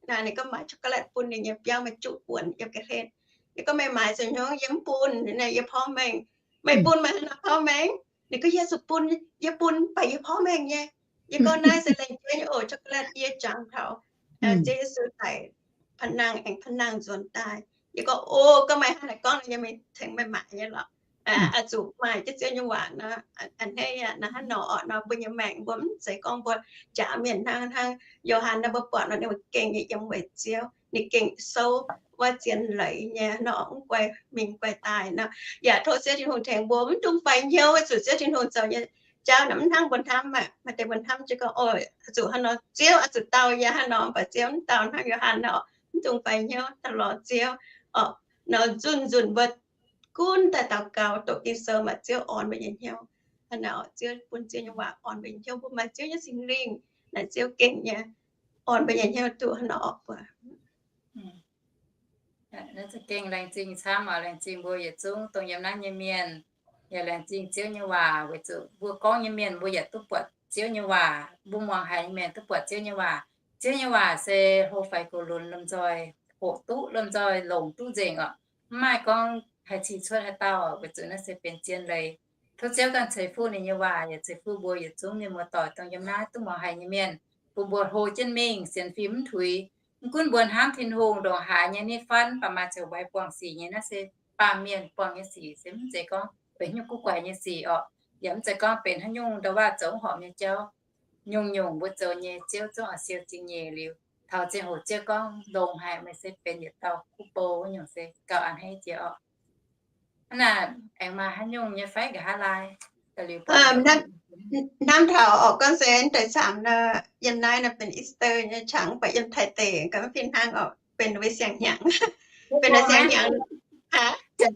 Ninh gorngv maaiz chocolate bun ninh nyei biauv, meih juqv buonc yiem ga'hlen. Yie gorngv meih maaiz zoux hnyouv? Yie mv bun, yie porv mengh. Meih bun meih hnangv nor porv mengh? Ninh gorngv yie zuqc bun, yie bun, mv baac yie porv mengh nyei. Yie gorngv naaiv se laengz jiex nyei oc, chocolate yie jangx taux Ziouv Yesu daic, panh nangh, aengx panh nangh nzuonx daaih. Yie gorngv, o, gorngv meih hnangv naaic gorngv, yie mingh tengx meih maaiz nyei lorqc. Oix zuqc maaih jienv Ziouv nyei waac nor, a'hneiv aqv. Naaiv hnangv nor oc, nor mbuo nyei maengc mbuo mv zeiz gorngv mbuo jaax mienh hnangv. Hnangv Yo^han nor mbuo buatc nor ninh mbuo gengh nyei yiem weic Ziouv, ninh gengh souv wuov zien leiz nyei nor, mv guaix mingh guaix daaih nor. Yaac tov Ziouv Tin-Hungh tengx mbuo mv dungx faix hnyouv, weic zuqc Ziouv Tin-Hungh zoux nyei jauv naaic mv hnangv mbuo hnamv aqv. Maaih deix mbuo hnamv jienv gorngv, o, zuqc hnangv nor Ziouv oix zuqc dau yie hnangv nor, mv baac Ziouv mv dau hnangv Yo^han nor. Mv dungx faix hnyouv, daaih lorz Ziouv oc. Nor nzunc nzunc mbuo gunv daaih daux gaux, doqc Ging-Sou, maaih Ziouv orn mbuo nyei hnyouv. Hnangv naaic oc, Ziouv bun Ziouv nyei waac orn mbuo nyei hnyouv. Mbuo maaih Ziouv nyei Singx Lingh naaic, Ziouv gengh nyei orn mbuo nyei hnyouv duqv hnangv nor oc mbuo. Naaiv za'gengh laengz zingh camv oc. Laengz zingh mbuo yietc zungv dongh yiem naaiv nyei mienh, yaac laengz zingh Ziouv nyei waac, weic zuqc mbuo gorngv nyei mienh mbuo yaac duqv buatc Ziouv nyei waac. Mbuo muangx haiz nyei mienh duqv buatc Ziouv nyei waac. Ziouv nyei waac se hlo faix goux lunx, lomh nzoih hoqc duqv, lomh nzoih longc duqv nzengc oc. Mv maaih gorngv haih cih cuotv haaix dauh, weic zuqc naaiv se benx zien leiz. Tov Ziouv ganh ceix fuqv ninh nyei waac, yaac ceix fuqv mbuo yietc zungv mienh muoz-doic dongh yiem naaiv duqv muangx haiz nyei mienh, bun mbuo hlo jienv mingh sienx fim mv tuix. Mv gunv mbuo hnamv Tin-Hungh ndongc haaix nyei nitv fatv, mv baac maaih ziouc mbuo haih buangh sic nyei. Naaiv se baamh mienh buangh nyei sic, se mv zeiz gorngv benx hnyouv guv guaix nyei sic orqc. Yaac mv zeiz gorngv benx haaix nyungc ndau-waac zoux mv horpc nyei jauv. Nyungc-nyungc mbuo zoux nyei Ziouv zungv oix siou zingh nyeic liuz, taux ziangh hoc Ziouv gorngv longx haic, meih se benx yietc dauh kuv bou wuov nyungc se gauh a'hneiv jiex orqc. Hnangv naaic aengx maaih haaix nyungc nyei fai nqa'haav laai? Hnamv taux oc, gorngv se deix camv nor, yiem naaiv nor benx Easter nyei qangx, mv baac yiem Taiv deic ga'mv fih hnangv oc, benx wuov siang-hnyangx. Benx wuov siang-hnyangx.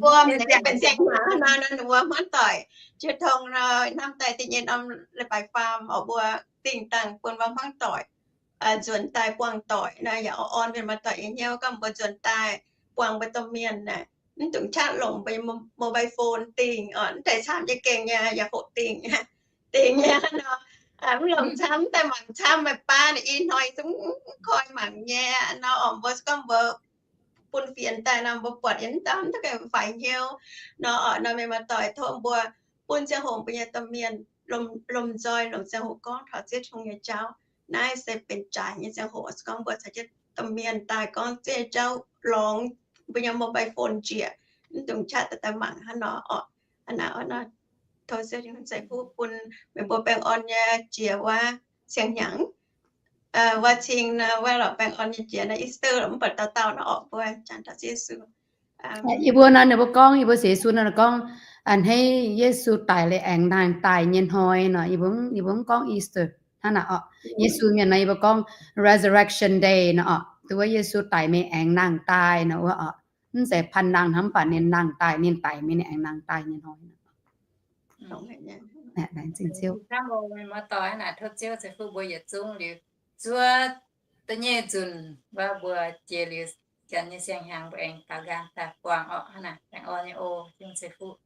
Wuom benx siang-hnyangx nor, ninh mbuo hmuangv doic, jiu tong nor, hnamv daaih da'nyeic norm leiz-baaix faam oc, mbuo dingh dangh bun wuov hmuangv doic nzuonx daaih buangh doic nor, yaac orn mienh muoz-doic nyei hnyouv, gorngv mbuo nzuonx daaih buangh mbuo domh mienh naaic, mv dungx qaqv longc mbuo nyei mobile phone dingh oc. Mv deix camv nyei gengh nyei yaac hoqc dingh, dingh nyei nor. Mv longc camv, mv daaih mangc camv, maaih baav ninh i hnoi zungv mv koi mangc nyei nor. Oc, mbuo gorngv mbuo bun fienx daaih nor, mbuo buatc yiem mv dauh mv daaih faix hnyouv nor. Oc, nor mienh muoz-doic, tov mbuo bun ziangh hoc mbuo nyei domh mienh lomh nzoih longc ziangh hoc gorngv taux Ziouv Tin-Hungh nyei jauv. Naaiv se benx jaaix nyei ziangh hoc, se gorngv mbuo caux jienv domh mienh daaih gorngv Ziouv nyei jauv lorngx, mbuo nyei mobile phone njiec, mv dungx qaqv daaih daaih mangc hnangv nor oc. Hnangv naaic oc, nor tov Ziouv Tin-Hungh ceix fuqv bun meih mbuo baengh orn nyei jiex wuov siang-hnyangx. Wuov cing nor, wuov lorqc, baengh orn nyei jiex nor, Easter lorqc, mv baac dauh dauh nor oc, mbuo jangx taux Ziouv Yesu. Yie mbuo nor, ninh mbuo gorngv, yie mbuo sienx Yesu nor gorngv, a'hneiv Yesu daic liuz aengx nangh daaih nyei hnoi nor, yie mbuo, yie mbuo mv gorngv Easter hnangv naaic oc. Yesu mienh nor, yie mbuo gorngv Resurrection Day nor oc. Duqv wuov Yesu daic mingh aengx nangh daaih nor wuov oc. Mv zeiz panh nangh hnangv, mv baac ninh nangh daaih, ninh daic mingh ninh aengx nangh daaih nyei hnoi. Laengz zingh Ziouv. Tov Ziouv ceix fuqv mbuo yietc zungv liuz, zuov da'nyeic nzunc wuov mbuo jiex liuz janx nyei siang-hnyangx mbuo aengx daaux nqaang daaih buangh orqc. Hnangv naaic, baengh orn nyei oc, Tin-Hungh ceix fuqv.